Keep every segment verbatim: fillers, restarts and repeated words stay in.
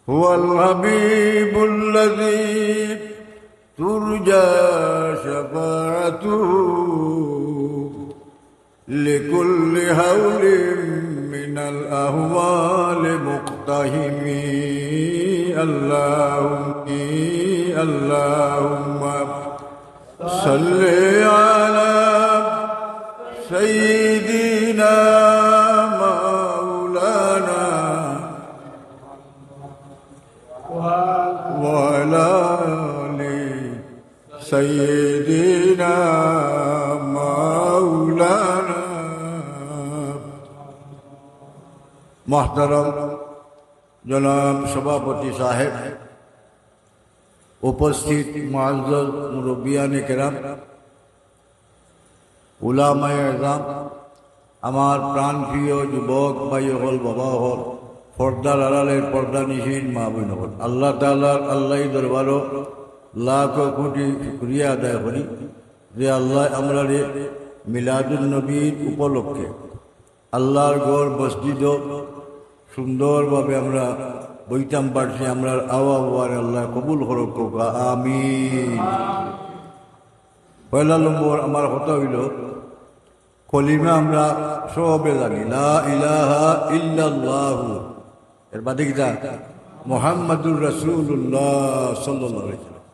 هو الحبيب الذي ترجى شفاعته لكل هول من الأهوال مقتحم. اللهم، اللهم صل على سيدنا مولانا وعلى آل سيدنا مولانا। محترم جناب سبحانتي صاحب، উপস্থিত মুআজ্জাজ মুরব্বিয়ানে কেরাম, উলামায়ে এজাম, আমার প্রাণপ্রিয় যুবক ভাই অকল, বাবা অকল, পর্দার আড়ালের পর্দানিশীন মা বোন অকল, আল্লাহ তাআলার আল্লাহর দরবারো লাখো কোটি শুকরিয়া আদায় করি যে আল্লায় আমরারে মিলাদুন নবীর উপলক্ষে আল্লাহর ঘর মসজিদো সুন্দরভাবে আমরা বইতাম পারছি। আমরার আওয়া হওয়ার আল্লাহ কবুল করুক, কউক্কা আমিন। পয়লা নম্বর আমার কথা অইলো, কলিমা আমরা সবে জানি, লা ইলাহা ইল্লাল্লাহু। এর বাদে কিতা? মুহাম্মাদুর রাসূলুল্লাহ সাল্লাল্লাহু আলাইহি ওয়াসাল্লাম।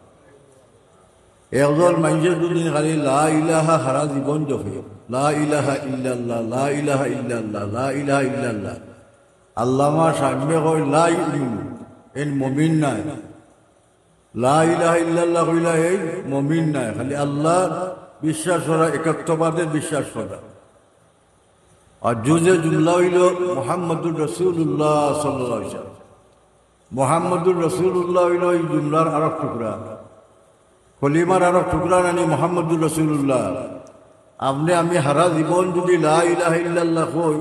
একজন মানষে যদি খালি লা ইলাহা হারা জীবন জপে, লা ইলাহা ইল্লাল্লাহ, লা ইলাহা ইল্লাল্লাহ, লা ইলাহা ইল্লাল্লাহ, আল্লামা শামে কয়, লা ইউমিনু, এইন মমিন নায়। লা ইলাহা ইল্লাল্লাহ কইলা এইন মমিন নায়, খালি আল্লাহ বিশ্বাস করা, একত্ববাদে বিশ্বাস করা। আর জুজে জুমলা অইলো মুহাম্মাদুর রাসূলুল্লাহ সাল্লাল্লাহু আলাইহি ওয়াসাল্লাম। মুহাম্মাদুর রাসূলুল্লাহ অইলো ই জুমলার আরক টুকরা, কলিমার আরক টুকরা নানি মুহাম্মাদুর রাসূলুল্লাহ। আপনে আমি হারা জীবন যদি লা ইলাহা ইল্লাল্লাহ কই,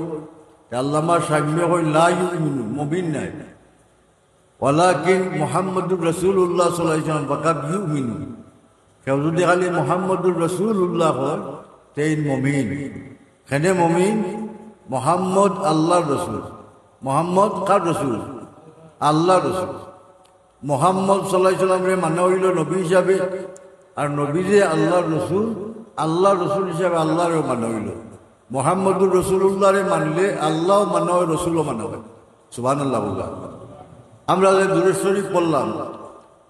তে আল্লামা শামে কইন, লা ইউমিনু, মমিন নায়। ওয়ালাকিন মুহাম্মাদুর রাসূলুল্লাহ সাল্লাল্লাহু আলাইহি ওয়াসাল্লাম ফাকাদ ইউমিনু। কেউ যদি খালি মুহাম্মাদুর রাসূলুল্লাহ কয়, তে এইন মমিন। কেনে মমিন? মুহাম্মদ আল্লাহর রসুল। মুহাম্মদ কার রসুল? আল্লাহর রসুল। মুহাম্মদ সাল্লাল্লাহু আলাইহি ওয়াসাল্লামরে মানা অইলো নবী হিসাবে, আর নবী যে আল্লাহর রসুল, আল্লাহর রসুল হিসাবে আল্লাহরেও মানা অইলো। মুহাম্মাদুর রাসূলুল্লাহরে মানলে আল্লাহও মানা অয়, রসুলও মানা অয়। সুবহানাল্লাহ বলবা। আমরা যে দুরূদ শরীফ পড়লাম,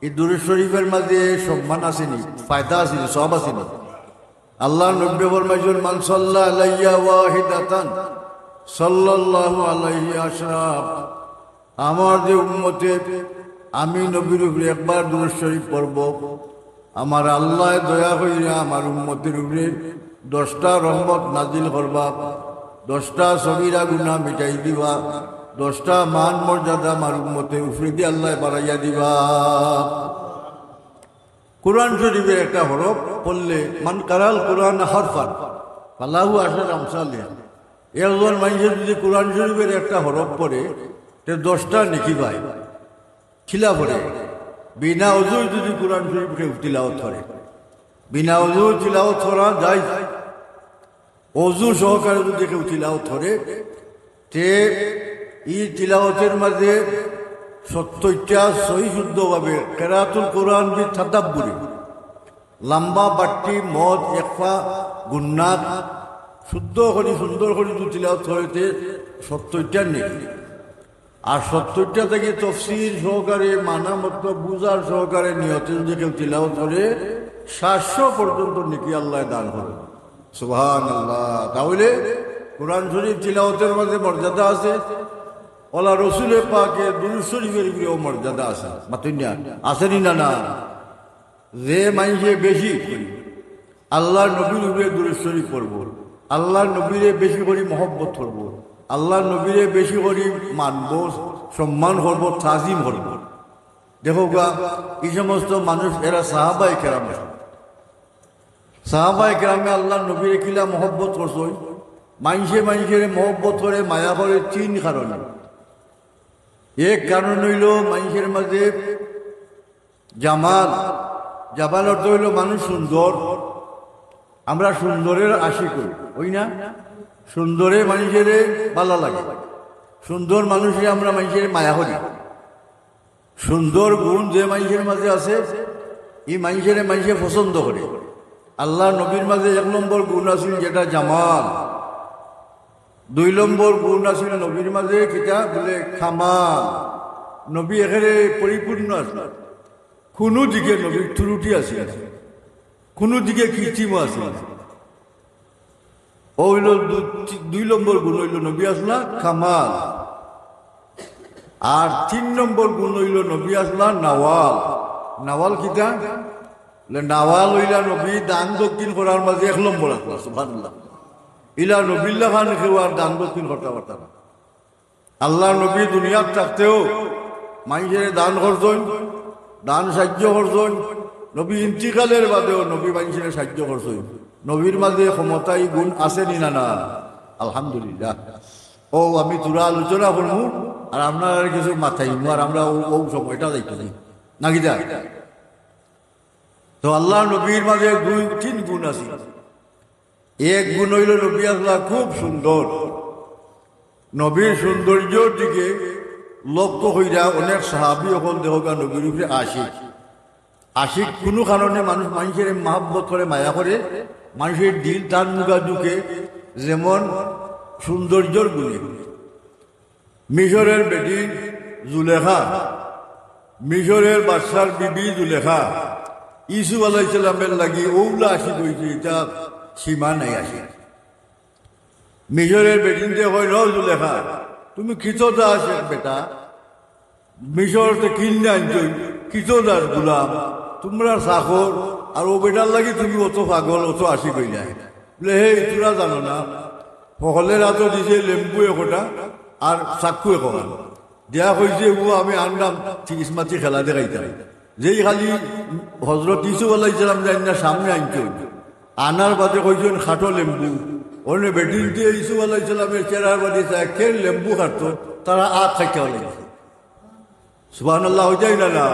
এই দুরূদ শরীফের মাঝে সম্মান আছে নি, ফায়দা আছে নি, সওয়াব আছে নি? আল্লাহর নবী ফরমাইছইন, মান সাল্লা আলাইয়া ওয়াহিদাতান সাল্লাল্লাহু আলাইহি আশরা। আমার যে উম্মতে আমি নবীর উপরে একবার দুরূদ শরীফ পড়ব, আমার আল্লায় দয়া কইরা আমার উম্মতের উপরে দশটা রহমত নাজিল করবা, দশটা সগীরা গুনাহ মিটাই দিবা, দশটা মান মর্যাদা আমার উম্মতের উপরেদি আল্লায় বাড়াইয়া দিবা। কোরআন শরীফের একটা হরফ পড়লে, মান কারাল কোরআন হরফান ফালাহু আশরু আমসালিহা। একজন মানষে যদি কোরআন শরীফের একটা হরফ পড়ে, তে দশটা নেকি পায়। কিলা পড়ে? বিনা অজুয় যদি কোরআন শরীফ কেউ তিলাওয়াত করে, বিনা অজুয় তিলাওয়াত করা যায়। অজু সহকারে যদি কেউ তিলাওয়াত করে, তে ই তিলাওয়াতের মাঝে সত্তইরটা সহি শুদ্ধভাবে কেরাতুল কোরআন বি তাদাব্বুরি, লম্বা বাট্টি, মদ, একফা, গুন্নাত, শুদ্ধ করি, সুন্দর করি যদি তিলাওয়াত করে, তে সত্তইরটা নেকি। আর সত্তইরটা থাকি তফসির সহকারে, মানা মতলব বুঝার সহকারে নিয়তে যদি কেউ তিলাওয়াত করে, সাতশো পর্যন্ত নেকি আল্লায় দান করে। সুবহানাল্লাহ। তাহলে কোরআন শরীফ তিলাওয়াতের মাঝে মর্যাদা আছে, অলা রসুলে পাকে দুরূদ শরীফের উপরেও মর্যাদা আছে। মাতইন না, আছে নি না? না। যে মানষে বেশি করি আল্লাহর নবীর উপরে দুরূদ শরীফ পড়ব, আল্লাহর নবীরে বেশি করি মহব্বত করব, আল্লাহর নবীরে বেশি করি মানব, সম্মান করব, তাজিম করব। দেখউক্কা, ই সমস্ত মানুষ এরা সাহাবায়ে কেরাম। সাহাবায়ে কেরামে আল্লাহর নবীরে কিলা মহব্বত করছইন? মানষে মানষরে মহব্বত করে, মায়া করে তিন কারণে। এক কারণ অইলো মানষের মাঝে জামাল, জামাল অর্থ অইলো মানুষ সুন্দর। আমরা সুন্দরের আশিক অই, অই না? সুন্দরে মানষরে ভালা লাগে, সুন্দর মানুষে আমরা মানষরে মায়া করি। সুন্দর গুণ যে মানষের মাঝে আছে, ই মানষরে মানষে পছন্দ করে। আল্লার নবীর মাঝে এক নম্বর গুণ আছিল যেটা জামাল, দুই নম্বর গুণ আছিল নবীর মাঝে কিতা বলে কামাল। নবী একেবারে পরিপূর্ণ আছিল, কুনু দিকে নবীর ত্রুটি আছিল না, কুনু দিকে কৃত্রিম আছিল না। ও অইলো দু-, তি-, দুই নম্বর গুণ অইলো নবী আছলা কামাল। আর তিন নম্বর গুণ অইলো নবী আছলা নাওয়াল। নাওয়াল কিতা? বলে, নাওয়াল অইলা নবী দান দক্ষিণ করার মাঝে এক নম্বর আছলা, সুবহানাল্লাহ। ইলা নবীর লাখান কেউ আর দান দক্ষিণ করতা পারতা না। আল্লার নবী দুনিয়াত থাকতেও মানষরে দান করছইন, দান সাহায্য করছইন। নবী ইন্তিকালের বাদেও নবী মানষরে সাহায্য করছইন। নবীর মাঝে ক্ষমতা ই গুণ আছে নি না না? আলহামদুলিল্লাহ। ও আমি থুড়া আলোচনা করমু, আর আপনারারে কিছু মাতাইমু, আর আমরা ও, ও সময়টা যাইতো নি। নাকি যা? তো আল্লার নবীর মাঝে দুই তিন গুণ আছে। এক গুণ অইলো নবী আছলা খুব সুন্দর। নবীর সৌন্দর্যর দিকে লক্ষ্য কইরা অনেক সাহাবী অকল দেখউক্কা নবীর উপরে আশিক। আশিক কুনু কারণে মানুষ মানষরে মহব্বত করে, মায়া করে, মানষর দিল তান মুখা ঝুঁকে, যেমন সৌন্দর্যর গুণে। মিশরের বেটি জুলেখা, মিশরের বাদশার বিবি জুলেখা, ইউসুফ আলাইহিস সালামের লাগি অউলা আশিক অইছে, ইটা সীমা নাই আশিক। মিশরের বেটিন্তে কইন, "ও জুলেখা, তুমি কিতো দাস এক বেটা, মিশর তে কিন্নে আনছইন, কিতো দাস গুলাম, তুমরার চাকর, আর অউ বেটার লাগি তুমি অত পাগল, অত আশিক অইলায়।" বলে, "হে, ইতুরা জানো না, হকলর আতো দিছে লেম্বু একটা আর চাক্কু একটা।" দিয়া কইছে, "ও আমি আনরাম তিরিশ মাতি খেলা দেখাইতাম।" যেই খালি হজরত ইউসুফ আলাইহিস সালাম যাইন না সামনে আনছইন, আনার বাদে কইছইন, "কাটো লেম্বু।" অনে বেটিন্তে ইউসুফ আলাইহিস সালামের চেহারার বাদে চায়, কে লেম্বু কাটতো, তারা আত খাইতে অইলে। সুবহানাল্লাহ, অইযায় না না?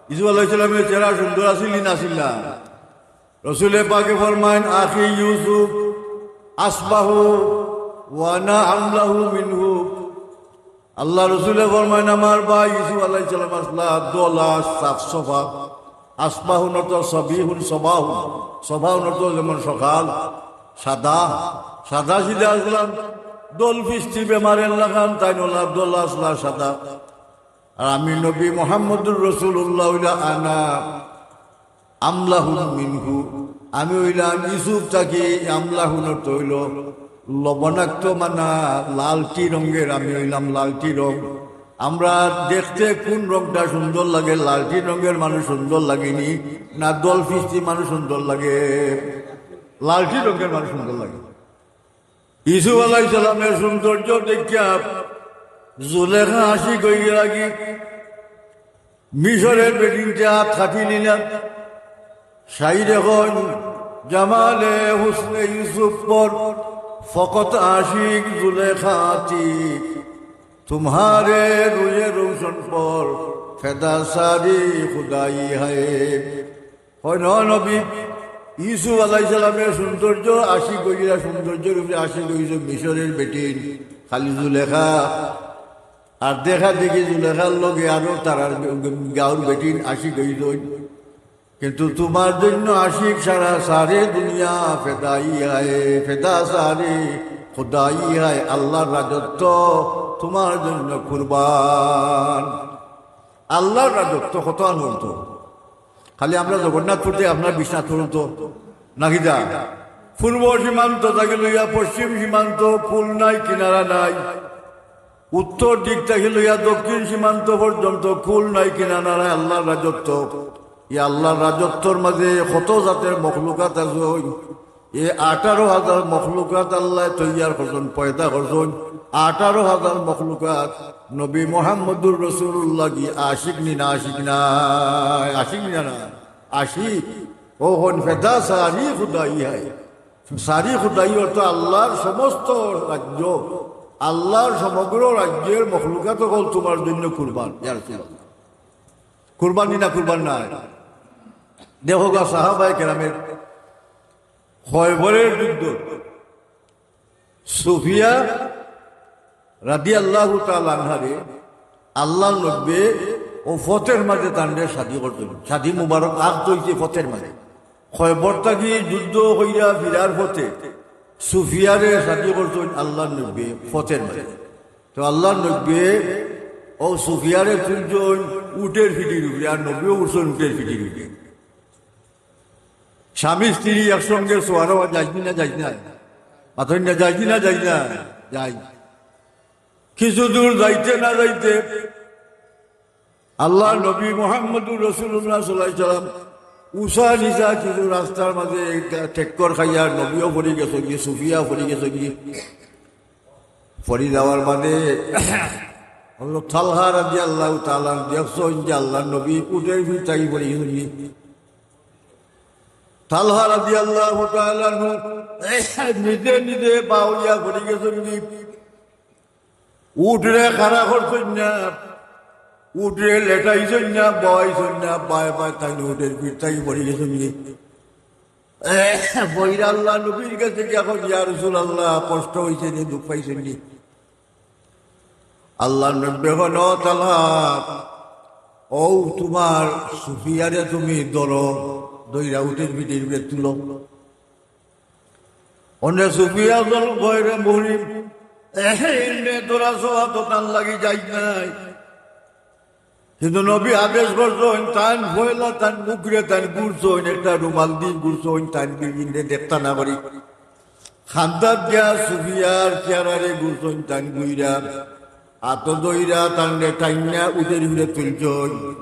ইউসুফ আলাইহিস সালামের চেহারা সুন্দর আছিল নি না আছিল না? রসুলে পাকে ফরমাইন, "আখি ইউসুফ আসবাহু ওয়া আনা আমলাহু মিনহু।" আল্লার রসুলে ফরমাইন, "আমার ভাই ইউসুফ আলাইহিস সালাম আছলা দলা সাফ সফা।" আসবাহুন অর্থ সবিহুন, সবাহুন। সবাহুন অর্থ যেমন সকাল, সাদা, সাদা সিধা আছলা, দল ফিস্তি বেমারের লাখান, তাইন অলা দলা আছলা সাদা। আর আমি নবী মুহাম্মদুর রাসূলুল্লাহ অইলা আনা আমলাহুন মিনহু, আমি অইলাম ইউসুফ থাকি। আমলাহুন অর্থ অইলো লবণাক্ত মানা, লালটি রঙের, আমি অইলাম লালটি রং। আমরা দেখতে কোন রংটা সুন্দর লাগে? লালটি রঙের মানুষ সুন্দর লাগে নি, না দল ফিস্তি মানুষ সুন্দর লাগে? লালটি রঙের মানুষ সুন্দর লাগে। ইউসুফ আলাইহিস সালামের সৌন্দর্য দেখিয়া জুলেখা আশিক অইগেলাগি। মিশরের বেটিন্তে আত খাটি নিলা। শাইরে কইন, "জামালে হুসনে ইউসুফ পর ফকত আশিক জুলেখা আতিক, তুমহারে রুয়ে রোশন পর ফেদা সারি খুদাই হায়।" কইন, "ও নবী, ইউসুফ আলাইহিস সালামের সৌন্দর্য আশিক অইলা, সৌন্দর্যর উপরে আশিক অইছে মিশরের বেটিন, খালি জুলেখা। আর দেখা দেখি জুলেখার লগে আরো তারার গাঁওর বেটিন আশিক অইছইন। কিন্তু তুমার জন্য আশিক সারা সারে দুনিয়া ফেদাই হায়, ফেদা সারি খুদাই হায়, আল্লার রাজত্ব তুমার জন্য কুরবান।" আল্লার রাজত্ব কত আনন্দ। খালি আমরা জগন্নাথপুর থাকি আপনার বিশ্বনাথ পর্যন্ত নাকি যা? পূর্ব সীমান্ত থাকি লইয়া পশ্চিম সীমান্ত, কুল নাই কিনারা নাই। উত্তর দিক থাকি লইয়া দক্ষিণ সীমান্ত পর্যন্ত কুল নাই কিনারা নাই আল্লার রাজত্ব। ই আল্লার রাজত্বর মাঝে কত জাতের মখলুকাত আছে। এ আঠারো হাজার মখলুকাত আল্লায় তৈয়ার করছইন, পয়দা করছইন। আঠারো হাজার মখলুকাত নবী মুহাম্মদুর রাসূলুল্লাহ কি আশিক নি না আশিক না? আশিক নি না? আশিক। ও হন ফেদা সারি খুদাই হায়। সারি খুদাই অর্থ আল্লার সমস্ত রাজ্য, আল্লার সমগ্র রাজ্যের মখলুকাত অকল তুমার জন্য কুরবান, ইয়া রাসূলুল্লাহ। কুরবান নি না কুরবান নায়? দেখউক্কা সাহাবায়ে কেরামের খয়বরের যুদ্ধ, সুফিয়া রাদিয়াল্লাহু তাআলা আনহারে আল্লার নবীয়ে অউ ফথর মাঝে তানরে শাদি করছইন। শাদি মুবারক আখত অইছে ফথর মাঝে। খয়বর থাকি যুদ্ধ করিয়া ফিরার পথে সুফিয়ারে শাদি করছইন আল্লার নবীয়ে ফথর মাঝে। তো আল্লার নবীয়ে অউ সুফিয়ারে তুলছইন উটর পিঠির উপরে, আর নবীও উঠছইন উটর পিঠির উপরে। স্বামী স্ত্রী একসঙ্গে সওয়ার অওয়া যাইজ নি না যাইজ না? মাতইন না, যাইজ নি না যাইজ না? যাইজ। কিছু দূর যাইতে না যাইতে আল্লার নবী মুহাম্মদুর রাসূলুল্লাহ সাল্লাল্লাহু আলাইহি ওয়াসাল্লাম উচা নিচা কিছু রাস্তার মাঝে ঠেক্কর খাইয়া নবীও পড়ি গেছইন গি, সুফিয়া পড়ি গেছইন গি। পড়ি যাওয়ার বাদে হযরত তালহা রাদিয়াল্লাহু তাআলা আনহু দেখছইন যে আল্লার নবী উটর পিঠ থাকি পড়ি গেছইন গি। তালহা রাদিয়াল্লাহু তাআলা আনহু নিজে নিজে বাউলিয়া পড়ি গেছইন গি। উটরে খাড়া করছইন না, উটরে লেটাইছইন না, বওয়াইছইন না, বায় বায় তাইন উটর পিঠ থাকি পড়ি গেছইন গি। বইরা আল্লার নবীর গেছে গিয়া কইন, "ইয়া রাসূলুল্লাহ, কষ্ট অইছে নি, দুখ পাইছইন নি?" আল্লার নবীয়ে কইন, "ও তালহা, অউ তুমার সুফিয়ারে তুমি ধরো, ধইরা উটর পিঠির উপরে তুলো।" অনে সুফিয়া দল গয়রে মুহরিম, এমনে ধরা ছোঁয়া তো তান লাগি যাইজ নায়। কিন্তু নবী আদেশ করছইন, তান পয়লা তান মুখরে তান গুরছইন, একটা রুমাল দি গুরছইন, তান বিবিরে দেখতা না করি। কান্দাত গিয়া সুফিয়ার চেহারারে গুরছইন, তান গুইরা, আতো ধইরা, তানরে টাইন্না উটর উপরে তুলছইন।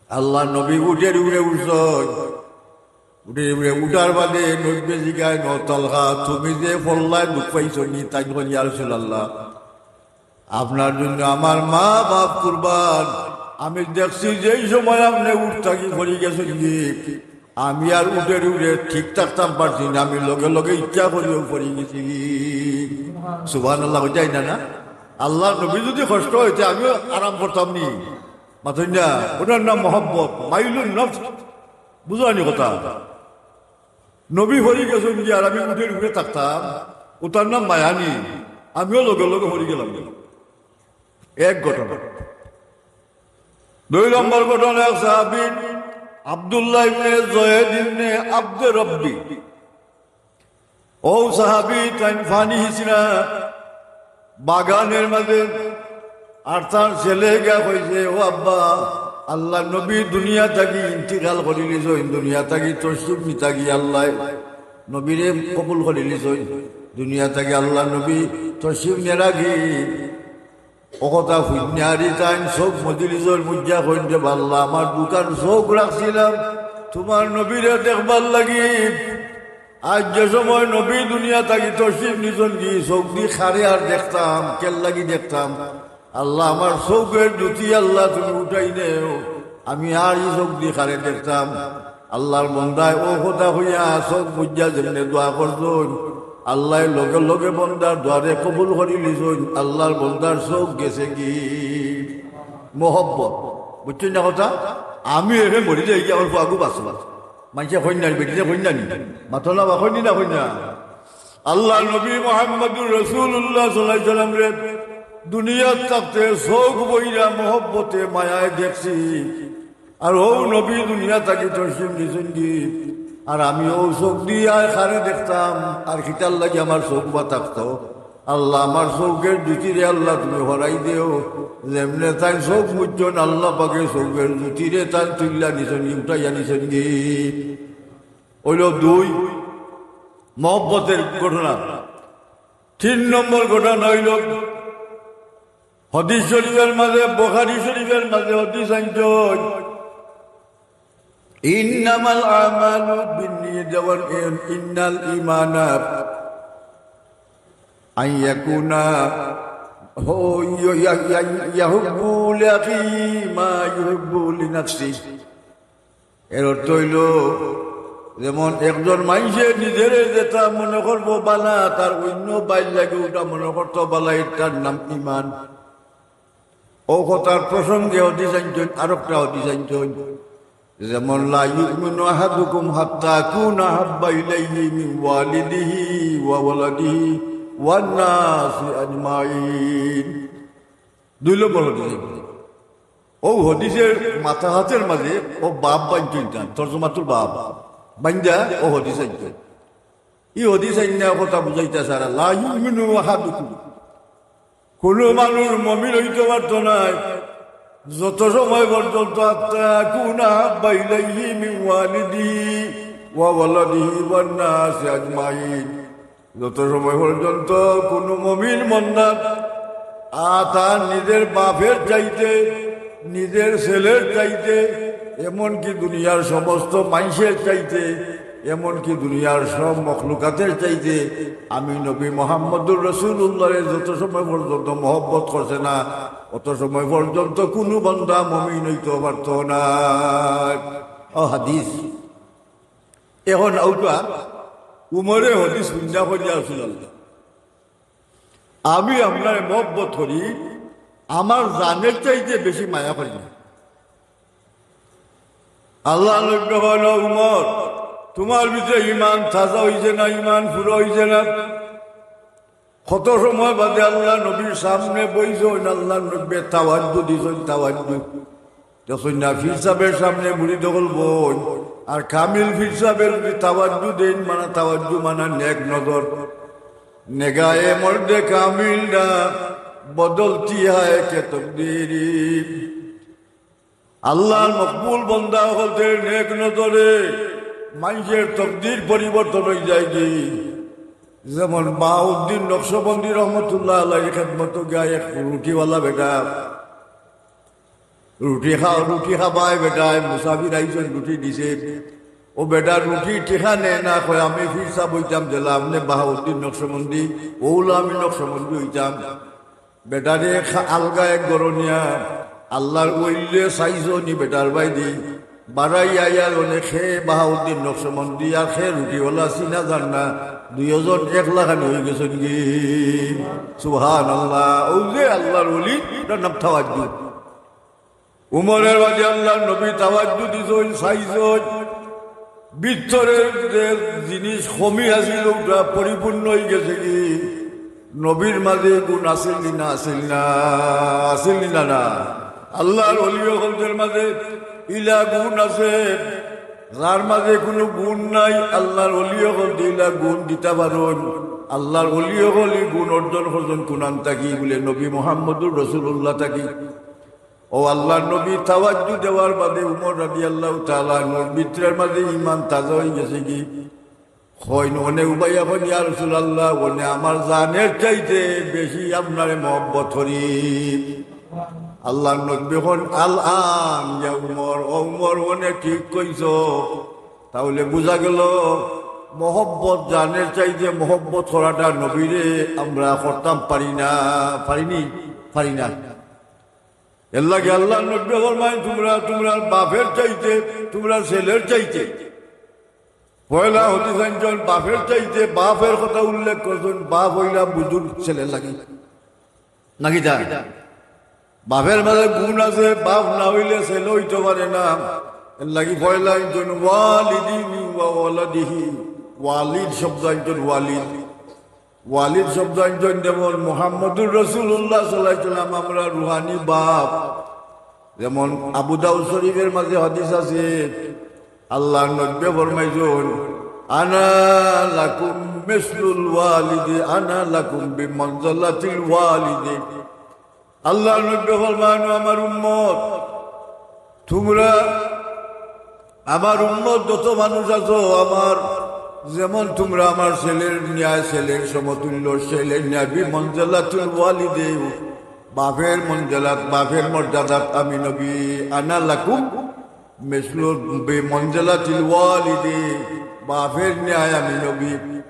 আল্লার নবী উটর উপরে উঠছইন। উটর উপরে উঠার বাদে নবীয়ে জিগাইন, "ও তালহা, তুমি যে পড়লায় দুখ পাইছো নি?" তাইন কইন, "ইয়া রাসূলুল্লাহ, আপনার জন্য আমার মা বাপ কুরবান। আমি দেখছি যেই সময় আপনে উট থাকি পড়ি গেছইন গি, আমি আর উটর উপরে ঠিক থাকতাম পারছি না, আমি লগে লগে ইচ্ছা করিও পড়ি গেছি গি।" সুবহানাল্লাহ, অইযায় না, না? আল্লার নবী যুদি কষ্ট অইতে আমিও আরাম করতাম নি? মাতইন না, ওটার নাম মহব্বত, মাইলুন নফস। বুঝো নি কথা? নবী পড়ি গেছইন গি আর আমি উটর উপরে থাকতাম, ওটার নাম মায়া নি? আমিও লগে লগে পড়ি গেলাম। এক ঘটনা। দুই নম্বর ঘটনা, এক সাহাবী আব্দুল্লাহ ইবনে যায়েদ ইবনে আব্দে রব্বি, অউ সাহাবী তাইন পানি হিছিলা বাগানর মাঝে, আর তান ছেলে গিয়া কইছে, "ও আব্বা, আল্লার নবী দুনিয়া থাকি ইন্তিকাল করিলিছইন, দুনিয়া থাকি তশরিফ নিতা গি, আল্লায় নবীরে কবুল করিলিছইন, দুনিয়া থাকি আল্লার নবী তশরিফ নেরা গি।" অউ কথা হুনিয়া রে তাইন চউখ মুজিলিছইন, মুজিয়া কইন, "রে আল্লা, আমার দুখান চউখ রাখছিলাম তুমার নবীরে দেখবার লাগি। আইজ যে সময় নবী দুনিয়া থাকি তশরিফ নিছইন গি, চউখদি কারে আর দেখতাম, কের লাগি দেখতাম? আল্লা, আমার চউখর জুতি আল্লা তুমি উঠাই নেও, আমি আর ই চউখদি কারে দেখতাম?" আল্লার বন্দায় অউ কথা কইয়া চউখ মুজিয়া যেমনে দোয়া করছইন, আল্লায় লগে লগে বন্দার দোয়ারে কবুল করিলিছইন। আল্লার বন্দার চউখ গেছে গি। মহব্বত, বুঝছইন না কথা? আমি এরে মরি যাই গি, আমার পুয়াগু বাঁচবা। মানষে কইন না, বেটিয়ে কইন না নি? মাতো না বা কইন না, কইন না। আল্লার নবী মুহাম্মাদুর রাসূলুল্লাহ সাল্লাল্লাহু আলাইহি ওয়াসাল্লামরে দুনিয়াত থাকতে চউখ ভইরা মহব্বতে মায়ায় দেখছি। আর অউ নবী দুনিয়া থাকি তশরিফ নিছইন গি, আর আমি অউ চউখদি আর কারে দেখতাম, আর কিতার লাগি আমার চউখ বা থাকতো? আল্লা, আমার চউখর জুতিরে আল্লা তুমি হরাই দেও। যেমনে তাইন চউখ মুজছইন, আল্লা পাকে চউখর জুতিরে তাইন তুলিয়া নিছইন গি, উঠাইয়া নিছইন গি। অইলো দুই মহব্বতর ঘটনা। তিন নম্বর ঘটনা অইলো, হাদিস শরিফর মাঝে, বুখারী শরিফর মাঝে হাদিস আনছইন, "ইন্নামাল আমালু বিন্নিয়াতি ওয়া ইন্নাল ঈমানা আন ইয়াকুনা হু-, ইয়া-, ইয়া-, ইয়া-, ইয়াহুব্বু লিআখিহি মা ইউহিব্বু লিনাফসিহি।" এর অর্থ অইলো, যেমন একজন মানষে নিজরে যেটা মনে করবো বালা, তার অইন্য ভাইর লাগি ওটা মনে করতো বালা, এটার নাম ঈমান। অউ কথার প্রসঙ্গে হাদিস আনছইন, আরোকটা হাদিস আনছইন, যেমন, "লা ইউমিনু আহাদুকুম হাত্তা আকুনা আহাব্বা ইলাইহি মিন ওয়ালিদিহি ওয়া ওয়ালাদিহি ওয়ান নাসি আজমাইন।" দুই নম্বর হাদিস আনছইন। অউ হদিসর মাথাহাতের মাঝে অউ বাব বানছইন তান, তর্জমাতুল বাব। বান্দা অউ হদিস আনছইন। ই হদিস আইন্না কথা বুঝাইতা সারা, "লা ইউমিনু আহাদুকুম।" কুনু মানুষ মুমিন অইতো পারতো নায়, যত সময় পর্যন্ত হাত্তা আকুনা আহাব্বা ইলাইহি মিন ওয়ালিদিহি ওয়া ওয়ালাদিহি ওয়ান নাসি আজমাইন। যত সময় পর্যন্ত কুনু মুমিন বন্দা, আ, তার নিজের বাপের চাইতে, নিজের ছেলের চাইতে, এমনকি দুনিয়ার সমস্ত মানষের চাইতে, এমনকি দুনিয়ার সব মখলুকাতের চাইতে আমি নবী মুহাম্মদুর রাসূলুল্লাহরে যত সময় পর্যন্ত মহব্বত করছে না, অত সময় পর্যন্ত কুনু বন্দা মুমিন অইতো পারতো না। অউ হাদিস। এখন আউকা উমরে হদিস হুনিয়া কইলা, "ইয়া রাসূলুল্লাহ, আমি আপনারে মহব্বত করি, আমার জানের চাইতে বেশি মায়া করি না।" আল্লাহর নবীয়ে কইলা, "উমর, তুমার ভিতরে ইমান তাজা অইছে না, ইমান পুরা অইছে না?" কত সময় বাদে আল্লাহর নবীর সামনে বইছইন, আল্লাহর নবীয়ে তাওয়াজ্জু দিছইন, তাওয়াজ্জু। দেখছইন না, পীর সাবর সামনে মুরিদ অকল বইন, আর কামিল পীর সাবে যদি তাওয়াজ্জু দেইন, মানে তাওয়াজ্জু মানে নেক নজর। "নেগায়ে মর্দে কামিল না বদলতি হায় কে তকদীরি।" আল্লাহর মকবুল বন্দা অকলর নেক নজরে মানষর তকদির পরিবর্তন অইযায়গি। যেমন বাহাউদ্দিন নকশবন্দি রহমতুল্লাহ আলাইহির খেদমতো গিয়া এক রুটিওয়ালা বেটা, রুটি খা-, রুটি খাবায় বেটায়, মুসাফির আইছইন, রুটি দিছে। অউ বেটা রুটি টিকা নেয় না, কয়, "আমি পীর সাব অইতাম যেলা আপনে বাহাউদ্দিন নকশবন্দি, অউলা আমি নকশবন্দি অইতাম।" বেটারে খা-, আলগা এক ঘরো নিয়া আল্লাহর ওলিয়ে চাইছইন নি বেটার বায়দি, বাড়াই আইয়া অনে কে বাহাউদ্দিন নকশবন্দি আর কে রুটিওয়ালা চিনা যার না, দুইওজন একলাখান অইগেছইন গি। সুবহানাল্লাহ। অউ যে আল্লাহর ওলি, ইটার নাম তাওয়াজ্জু। উমরে রাদিয়াল্লাহু আনহু নবী তাওয়াজ্জু দিছইন, চাইছইন, ভিতরে যে জিনিস কমি আছিল, অউটা পরিপূর্ণ অইগেছে গি। নবীর মাঝে গুণ আছিল নি না, আছিল না, আছিল নি না, না? আল্লাহর ওলি অকলর মাঝে ইলা গুণ আছে, যার মাঝে কুনু গুণ নাই, আল্লাহর ওলি অকলরে ইলা গুণ দিতা পারইন। আল্লাহর ওলি অকলে ই গুণ অর্জন করছইন কুনান থাকি, বুলে নবী মুহাম্মদুর রাসূলুল্লাহ থাকি। অউ আল্লাহর নবী তাওয়াজ্জু দেওয়ার বাদে উমর রাদিয়াল্লাহু তাআলা আনহুর ভিতরর মাঝে ইমান তাজা অইগেছে গি। কইন, অনে উবাইয়া কইন, "ইয়া রাসূলুল্লাহ, অনে আমার জানের চাইতে বেশি আপনারে মহব্বত করি।" আল্লাহর নবী কইন, "আল আন ইয়া উমর, ও উমর, অনে ঠিক কইছো।" তাইলে বুঝা গেল, মহব্বত, জানের চাইতে মহব্বত করাটা নবীরে আমরা করতাম পারি না, পারিনি, পারি না। এরলাগি আল্লাহর নবী ফরমাইন, "তুমরা, তুমরার বাপের চাইতে, তুমরার ছেলের চাইতে।" পয়লা হদিস আনছইন, বাপের চাইতে, বাপের কথা উল্লেখ করছইন, বাপ অইলা বুজুর্গ ছেলের লাগি। নাকি তা? বাপের মাঝে গুণ আছে, বাপ না অইলে ছেলে অইতো পারে না। এরলাগি পয়লা আনছইন, "ওয়ালিদিহি ওয়া ওয়ালাদিহি।" ওয়ালিদ শব্দ আনছইন, ওয়ালিদ। ওয়ালিদ শব্দ আনছইন যেমন মুহাম্মদুর রাসূলুল্লাহ সাল্লাল্লাহু আলাইহি ওয়াসাল্লাম, আমরার রুহানি বাপ। যেমন আবু দাউদ শরীফর মাঝে হাদিস আছে, আল্লাহর নবী ফরমাইছইন, "আনা লাকুম মিসলুল ওয়ালিদি, আনা লাকুম বিমানজালাতিল ওয়ালিদি।" আল্লাহর নবী ফরমাইন, "ও আমার উম্মত, তুমরা আমার উম্মত যত মানুষ আছো, আমার যেমন তুমরা আমার ছেলের ন্যায়, ছেলের সমতুল্য, ছেলের ন্যায়, বিমানজালাতিল ওয়ালিদি, বাপের মঞ্জেলাত, বাপের মর্যাদাত আমি নবী, আনা লাকুম মিসলু বিমানজালাতিল ওয়ালিদি, বাপের ন্যায় আমি নবী।"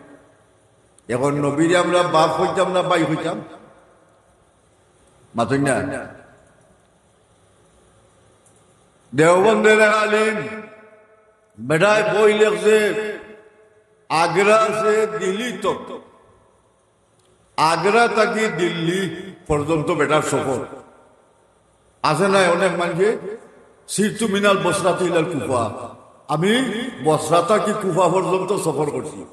এখন নবীরে আমরা বাপ কইতাম না ভাই কইতাম? মাতইন না। দেওবন্দের আলিম, বেটায় বই লেখছে, আগ্রা সে দিল্লি তক, আগ্রা থাকি দিল্লি পর্যন্ত বেটার সফর। আছে না অনেক মানষে, "সিরতু মিনাল বসরাতি ইলাল কুফা", আমি বসরা থাকি কুফা পর্যন্ত সফর করছি।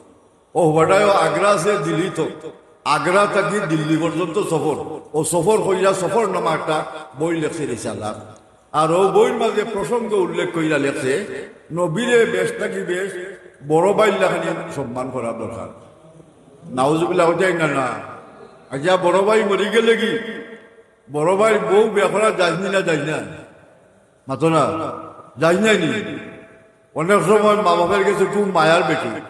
ও বেটায় আগ্রা সে দিল্লি তক, আগ্রা থাকি দিল্লি পর্যন্ত সফর, ও সফর করিয়া সফরনামা একটা বই লেখছে রিসালা। আর অউ বইর মাঝে প্রসঙ্গ উল্লেখ করিয়া লেখছে, নবীরে বেশ থাকি বেশ বড় ভাইর লাখানি সম্মান করা দরকার। নাউজুবিল্লাহ, কইতায় না না? আচ্ছা, বড় ভাই মরি গেলে কি বড় ভাইর বউ বিয়া করা জায়েজ নি না জায়েজ না? মাতো না, জায়েজ নায় নি? অনেক সময় মা বাপের গেছে খুব মায়ার বেটি,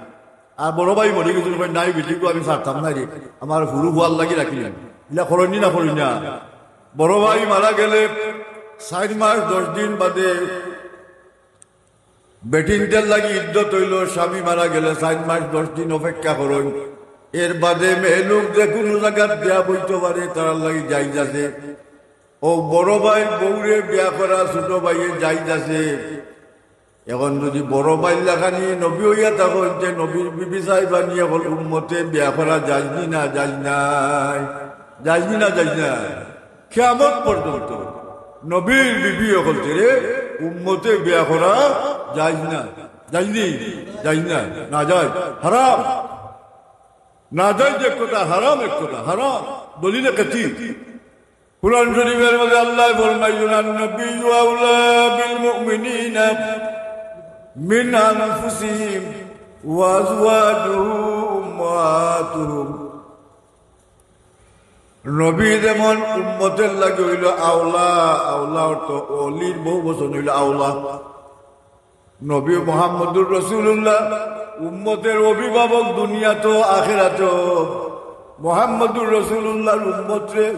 আর বড় ভাই মরি গেছে, কয়, "নাই, বেটিগু আমি ছাড়তাম না রে, আমার হুরু ফুয়ার লাগি রাখিলাম।" ইলা করইন নি না করইন না? বড় ভাই মারা গেলে চাইর মাস দশ দিন বাদে বেটিন্তর লাগি ইদ্দত অইলো, স্বামী মারা গেলে চাইর মাস দশ দিন অপেক্ষা করইন। এর বাদে মেয়েলোক যে কুনু জাগাত বিয়া বইতো পারে, তারার লাগি জায়েজ আছে। অউ বড় ভাইর বউরে বিয়া করা ছোট ভাইয়ে জায়েজ আছে। এখন যুদি বড় ভাইর লাখানি নবী অইয়া থাকইন, তে নবীর বিবি সাহেবানি অকল উম্মতে বিয়া করা জায়েজ নি না জায়েজ নায়? জায়েজ নি না জায়েজ নায়? কিয়ামত পর্যন্ত নবীর বিবি অকলতরে উম্মতে বিয়া করা জায়েজ না। জায়েজ নি? জায়েজ না। নাজায়েজ। হারাম। নাজায়েজ এক কথা, হারাম এক কথা, হারাম। দলিলে কাতি। কুরআন শরীফের মাঝে আল্লায় ফরমাইছইন, "আন-নাবিয়্যু আওলা বিল মুমিনিনা মিন আনফুসিহিম ওয়া আজওয়াজুহু উম্মাহাতুহুম।" নবী যেমন উম্মতের লাগি অইলো আওলা, আওলা অর্থ অলির বহুবচন অইলো আওলা। নবী মুহাম্মদুর রাসূলুল্লাহ উম্মতের অভিভাবক দুনিয়াত আখিরাত। মুহাম্মদুর রাসূলুল্লাহর উম্মতরে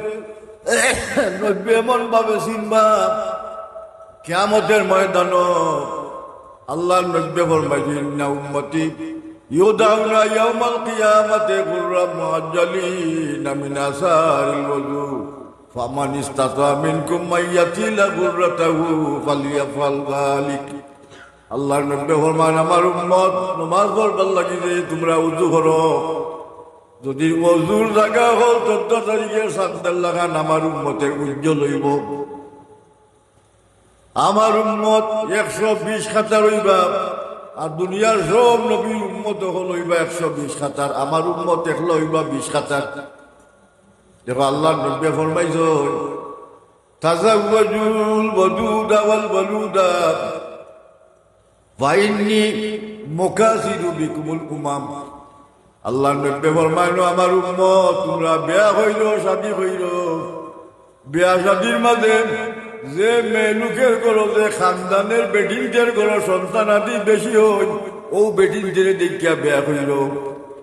নবী এমন ভাবে চিনবা, কিয়ামতের ময়দানো আল্লাহর নবী ফরমাইছইন, "ইন্না উম্মতি ইউদাউনা ইয়াউমাল কিয়ামাতি গুররাম মুহাজ্জালিনা মিন আসারিল ওযু, ফামান ইস্তাতা মিনকুম আন ইয়াতিলা গুররাতাহু ফালিয়াফআল যালিক।" আল্লাহর নবী ফরমাইন, "আমার উম্মত নমাজ পড়বার লাগি যে তুমরা উযু করো, যুদি উযুর জাগা অকল চৌদ্দ তারিখের চান্দর লাখান আমার উম্মতের উজ্জ্বল অইবো।" আমার উম্মত একশো বিশ খাতার অইবা, আর দুনিয়ার সব নবীর উম্মত অকল অইবা একশো বিশ খাতার, আমার উম্মত একলা অইবা বিশ খাতার। দেখো, আল্লাহর নবী ফরমাইছইন, "তাজাওয়াজুল ওয়াদুদা ওয়াল ওয়ালুদা, ফাইন্নি মুকাসিরু বিকুমুল উমাম।" আল্লাহর নবী ফরমাইন, "আমার উম্মত, তুমরা বিয়া করিও, শাদি করিও। বিয়া শাদির মাঝে যে মেয়েলোকের ঘরো, যে খানদানের বেটিন্তর ঘরো সন্তানাদি বেশি অয়, অউ বেটিন্তরে দেখিয়া বিয়া করিও।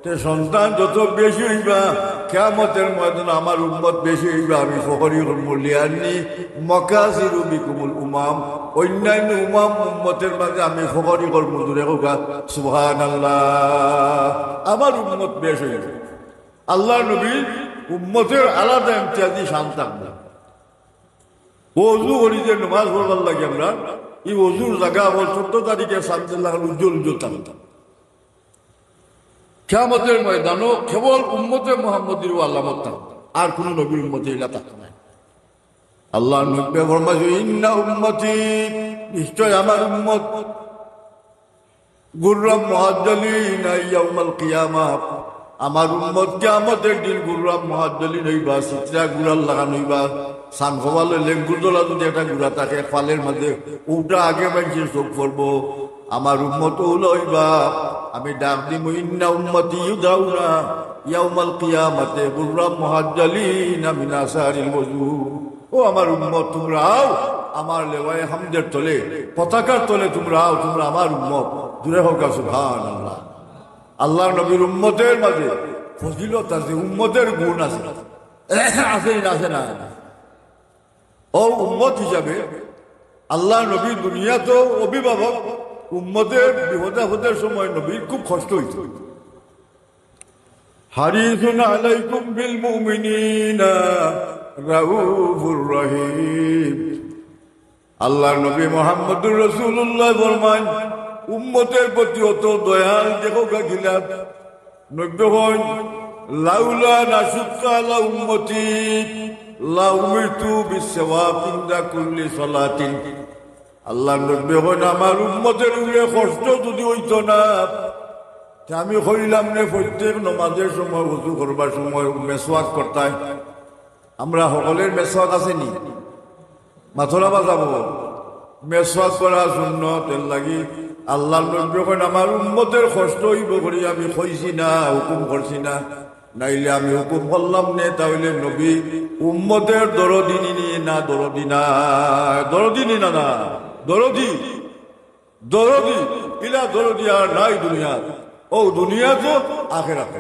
তে সন্তান যত বেশি অইবা, কিয়ামতের ময়দানো আমার উম্মত বেশি অইবা, আমি ফখরি করমু, লিআন্নি মুকাসিরু বিকুমুল উমাম।" অইন্যান্য উমাম উম্মতের মাঝে আমি ফখরি করমু, জুরে কউক্কা সুবহানাল্লাহ। আমার উম্মত বেশ অইবা। আল্লাহর নবীর উম্মতের আলাদা ইমতিয়াজি শান থাকবো। অজু করি যে নমাজ পড়বার লাগি আমরা, ই অজুর জাগা অকল চৌদ্দ তারিখের চান্দর লাখান উজ্জ্বল উজ্জ্বল থাকতাম। কিয়ামতের ময়দানো কেবল উম্মতে মুহাম্মদীর আলামত থাকবো, আর কুনু নবীর উম্মতে ইলা থাকতো নায়। আল্লাহর নবী ফরমাইছইন, "ইন্না উম্মতি, নিশ্চয় আমার উম্মত, গুররাম মুহাজ্জালিনা ইয়াউমাল কিয়ামা, আমার উম্মত কিয়ামতের দিন গুররাম মুহাজ্জালিন অইবা, চিত্রা ঘুড়ার লাখান অইবা।" সান কপালো লেঙ্গুর দলা যুদি একটা ঘুড়া থাকে, ফালের মাঝে, অউটা আগে মানষে চউখ পড়বো। আমার উম্মত অউলা অইবা, আমি ডাক দিমু, "ইন্না উম্মতি ইউদাউনা ইয়াউমাল কিয়ামাতে গুররাম মুহাজ্জালিনা মিন আসারিল ওযু।" ও আমার উম্মত, তুমরা আও, আমার লেওয়ায়ে হামদের তলে, পতাকার তলে তুমরা আও, তুমরা আমার উম্মত। জুরে কউক্কা সুবহানাল্লাহ। আল্লাহর নবীর উম্মতের মাঝে ফজিলত আছে, উম্মতের গুণ আছে। আছে না, আছে না? অউ উম্মত হিসাবে আল্লাহর নবী দুনিয়াত অভিভাবক, উম্মতের বিপদ আপদের সময় নবীর খুব কষ্ট অইতো। "হারিসুন আলাইকুম বিল মুমিনিনা রাউফুর রহিম।" আল্লাহর নবী মুহাম্মদুর রাসূলুল্লাহ ফরমাইন, উম্মতের প্রতি অত দয়াল, দেখো গা গিলা। নবী কইন, "লাউলা আশুক্কা আলা উম্মতি লা উমিরতু বিসসিওয়াক ইনদা কুল্লি সালাতিন।" আল্লাহর নবী কইন, "আমার উম্মতের উপরে কষ্ট যুদি অইতো না, তে আমি কইলাম নে, প্রত্যেক নমাজের সময়, ওযু করবার সময় মেসওয়াক করতায়।" আমরা হকলের মেসওয়াক আছে নি? মাতরা বাজাবো। মেসওয়াক করা সুন্নত, এর লাগি আল্লাহর নবী কইন, "আমার উম্মতের কষ্ট অইবো করি আমি কইছি না, হুকুম করছি না, নাইলে আমি হুকুম করলাম নে।" তা অইলে নবী উম্মতের দরদি নি না দরদি না? দরদি নি না, না দরদি, দরদি, ইলা দরদি আর নাই দুনিয়াত। ও দুনিয়াত, আখেরাত।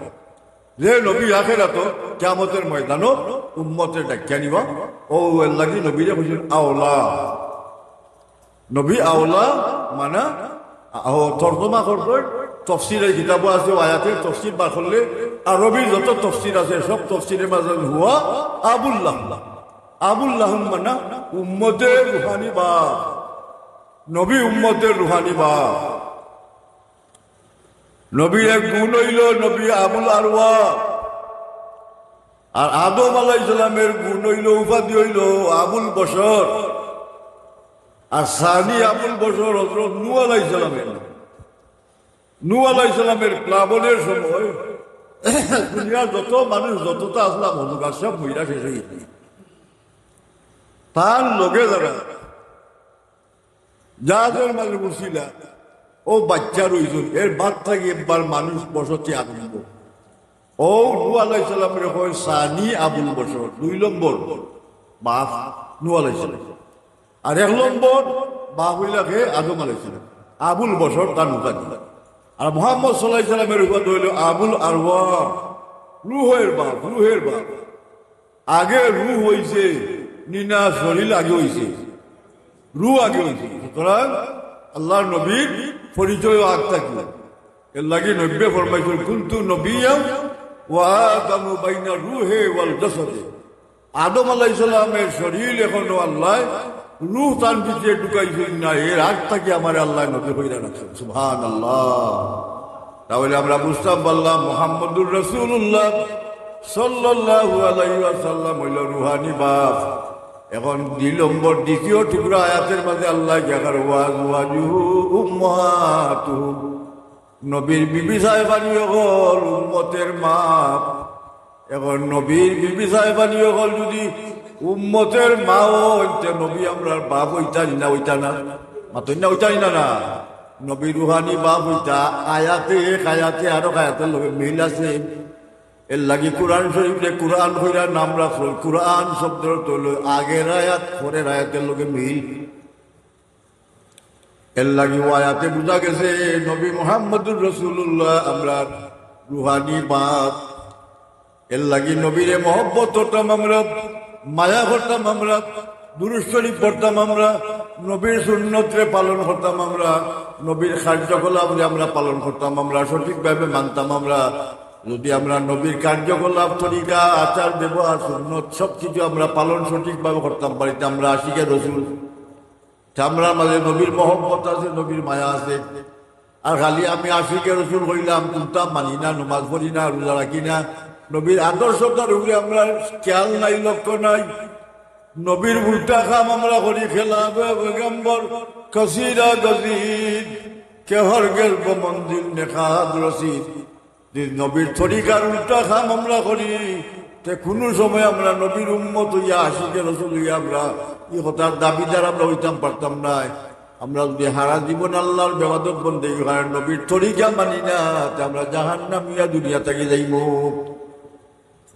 যে নবী আখেরাত, কিয়ামতের ময়দানো উম্মতরে ডাকিয়া নিবা, ও এর লাগি নবীরে কইছইন আওলা। নবী আওলা মানে, আহ, তর্জমা করতে তফসিরের কিতাবও আছে, ও আয়াতের তফসির বার করলে আরবির যত তফসির আছে, সব তফসিরের মাঝে হুয়া আবুল্লাহ। আবুল্লাহ মানে উম্মতের রুহানি বাপ। নবী উম্মতের রুহানি বাপ। নবীর এক গুণ অইলো নবী আবুল আরওয়া, আর আদম আলাইহিস সালামের গুণ অইলো, উপাধি অইলো আবুল বশর, আর সানি আবুল বশর হযরত নূহ আলাইহিস সালামের। নূহ আলাইহিস সালামের প্লাবনের সময় দুনিয়ার যত মানুষ যততা আছলা মজুগার সব মইরা শেষ অই গেছে। তার লগে যারা জাহাজের মাঝে বসিলা, ও বাচ্চা রইছইন, এর বাদ থাকি একবার মানুষ বসতি আরম্ভ। ও নূহ আলাইহিস সালামরে কয় সানি আবুল বশর, দুই নম্বর বাপ নূহ আলাইহিস সালাম। আর এক নম্বর বাপ অইলা কে? আদম আলাইহিস সালাম। আবুল বশর তান উপাধি। আর মুহাম্মদ সাল্লাল্লাহু আলাইহি সাল্লামের উপাধি অইলো আবুল আরওয়াহ, রুহের বাপ, রুহের বাপ। আগে রুহ অইছে, নি না শরীর আগে অইছে, রুহ আগে অইছে। সুতরাং আল্লাহর নবীর পরিচয় আগ থাকি। এর লাগি নবীয়ে ফরমাইছইন, "কুনতু নবিয়্যান ওয়া আদামু বাইনা রুহে ওয়াল জাসাদে।" আদম আলাইহিস সালামের শরীর এখনো আল্লাহ রুহ তান ভিতরে ঢুকাইছইন না, এর আগ থাকি আমারে আল্লাহ নবী কইরা রাখছইন। সুবহানাল্লাহ। তাহলে আমরা বুঝতাম পারলাম মুহাম্মদুর রাসূলুল্লাহ সাল্লাল্লাহু আলাইহি ওয়াসাল্লাম অইলা রুহানি বাপ। এখন দুই নম্বর, দ্বিতীয় টুকরা আয়াতের মাঝে আল্লাহ দেখার, "ওয়া আজওয়াজুহু উম্মাহাতুহুম।" নবীর বিবি সাহেবানি অকল উম্মতের মা। এখন নবীর বিবি সাহেবানি অকল যদি উম্মতের মা অইন, তে নবী আমরার বাপ অইতা নি না অইতা না? মাতইন না, অইতা নি না, না? নবী রুহানি বাপ অইতা। আয়াতে এক আয়াতে আরো আয়াতের লগে মিল আছে। এর লাগি কোরআন শরীফরে কোরআন কইরা নাম রাখছইন। কোরআন শব্দর অর্থ অইলো আগের আয়াত পরের আয়াতের লগে মিল। এর লাগি ও আয়াতে বুঝা গেছে নবী মুহাম্মদুর রাসূলুল্লাহ আমরার রুহানি বাপ। এর লাগি নবীরে মহব্বত করতাম আমরা, মায়া করতাম আমরা, দুরূদ শরীফ পড়তাম আমরা, নবীর সুন্নতরে পালন করতাম আমরা, নবীর কার্যকলাপরে আমরা পালন করতাম আমরা, সঠিকভাবে মানতাম আমরা। যদি আমরা নবীর কার্যকলাপ, তরিকা, আচার, ব্যবহার, সুন্নত সব কিছু আমরা পালন সঠিকভাবে করতাম পারি, তে আমরা আশিকে রসুল। তে আমরার মাঝে নবীর মহব্বত আছে, নবীর মায়া আছে। আর খালি আমি আশিকে রসুল কইলাম, কুনতা মানি না, নমাজ পড়ি না, রোজা রাখি না, নবীর আদর্শতার উপরে আমরার খেয়াল নাই, লক্ষ্য নাই। নবীর উল্টা কাম আমরা করি, খেলাফে পয়গম্বর কসিদা গজিদ, কে হরগেজ ব মঞ্জিল নেখাদ রসিদ। যদি নবীর তরিকার উল্টা কাম আমরা করি, তে কুনু সময় আমরা নবীর উম্মত অইয়া, আশিকে রসুল অইয়া আমরা ই কথার দাবিদার আমরা অইতাম পারতাম নায়। আমরা যদি হারা জীবন আল্লাহর বেবাদত বন্দেগি করি, নবীর তরিকা মানি না, তে আমরা জাহান্নামী অইয়া দুনিয়া থাকি যাইমু।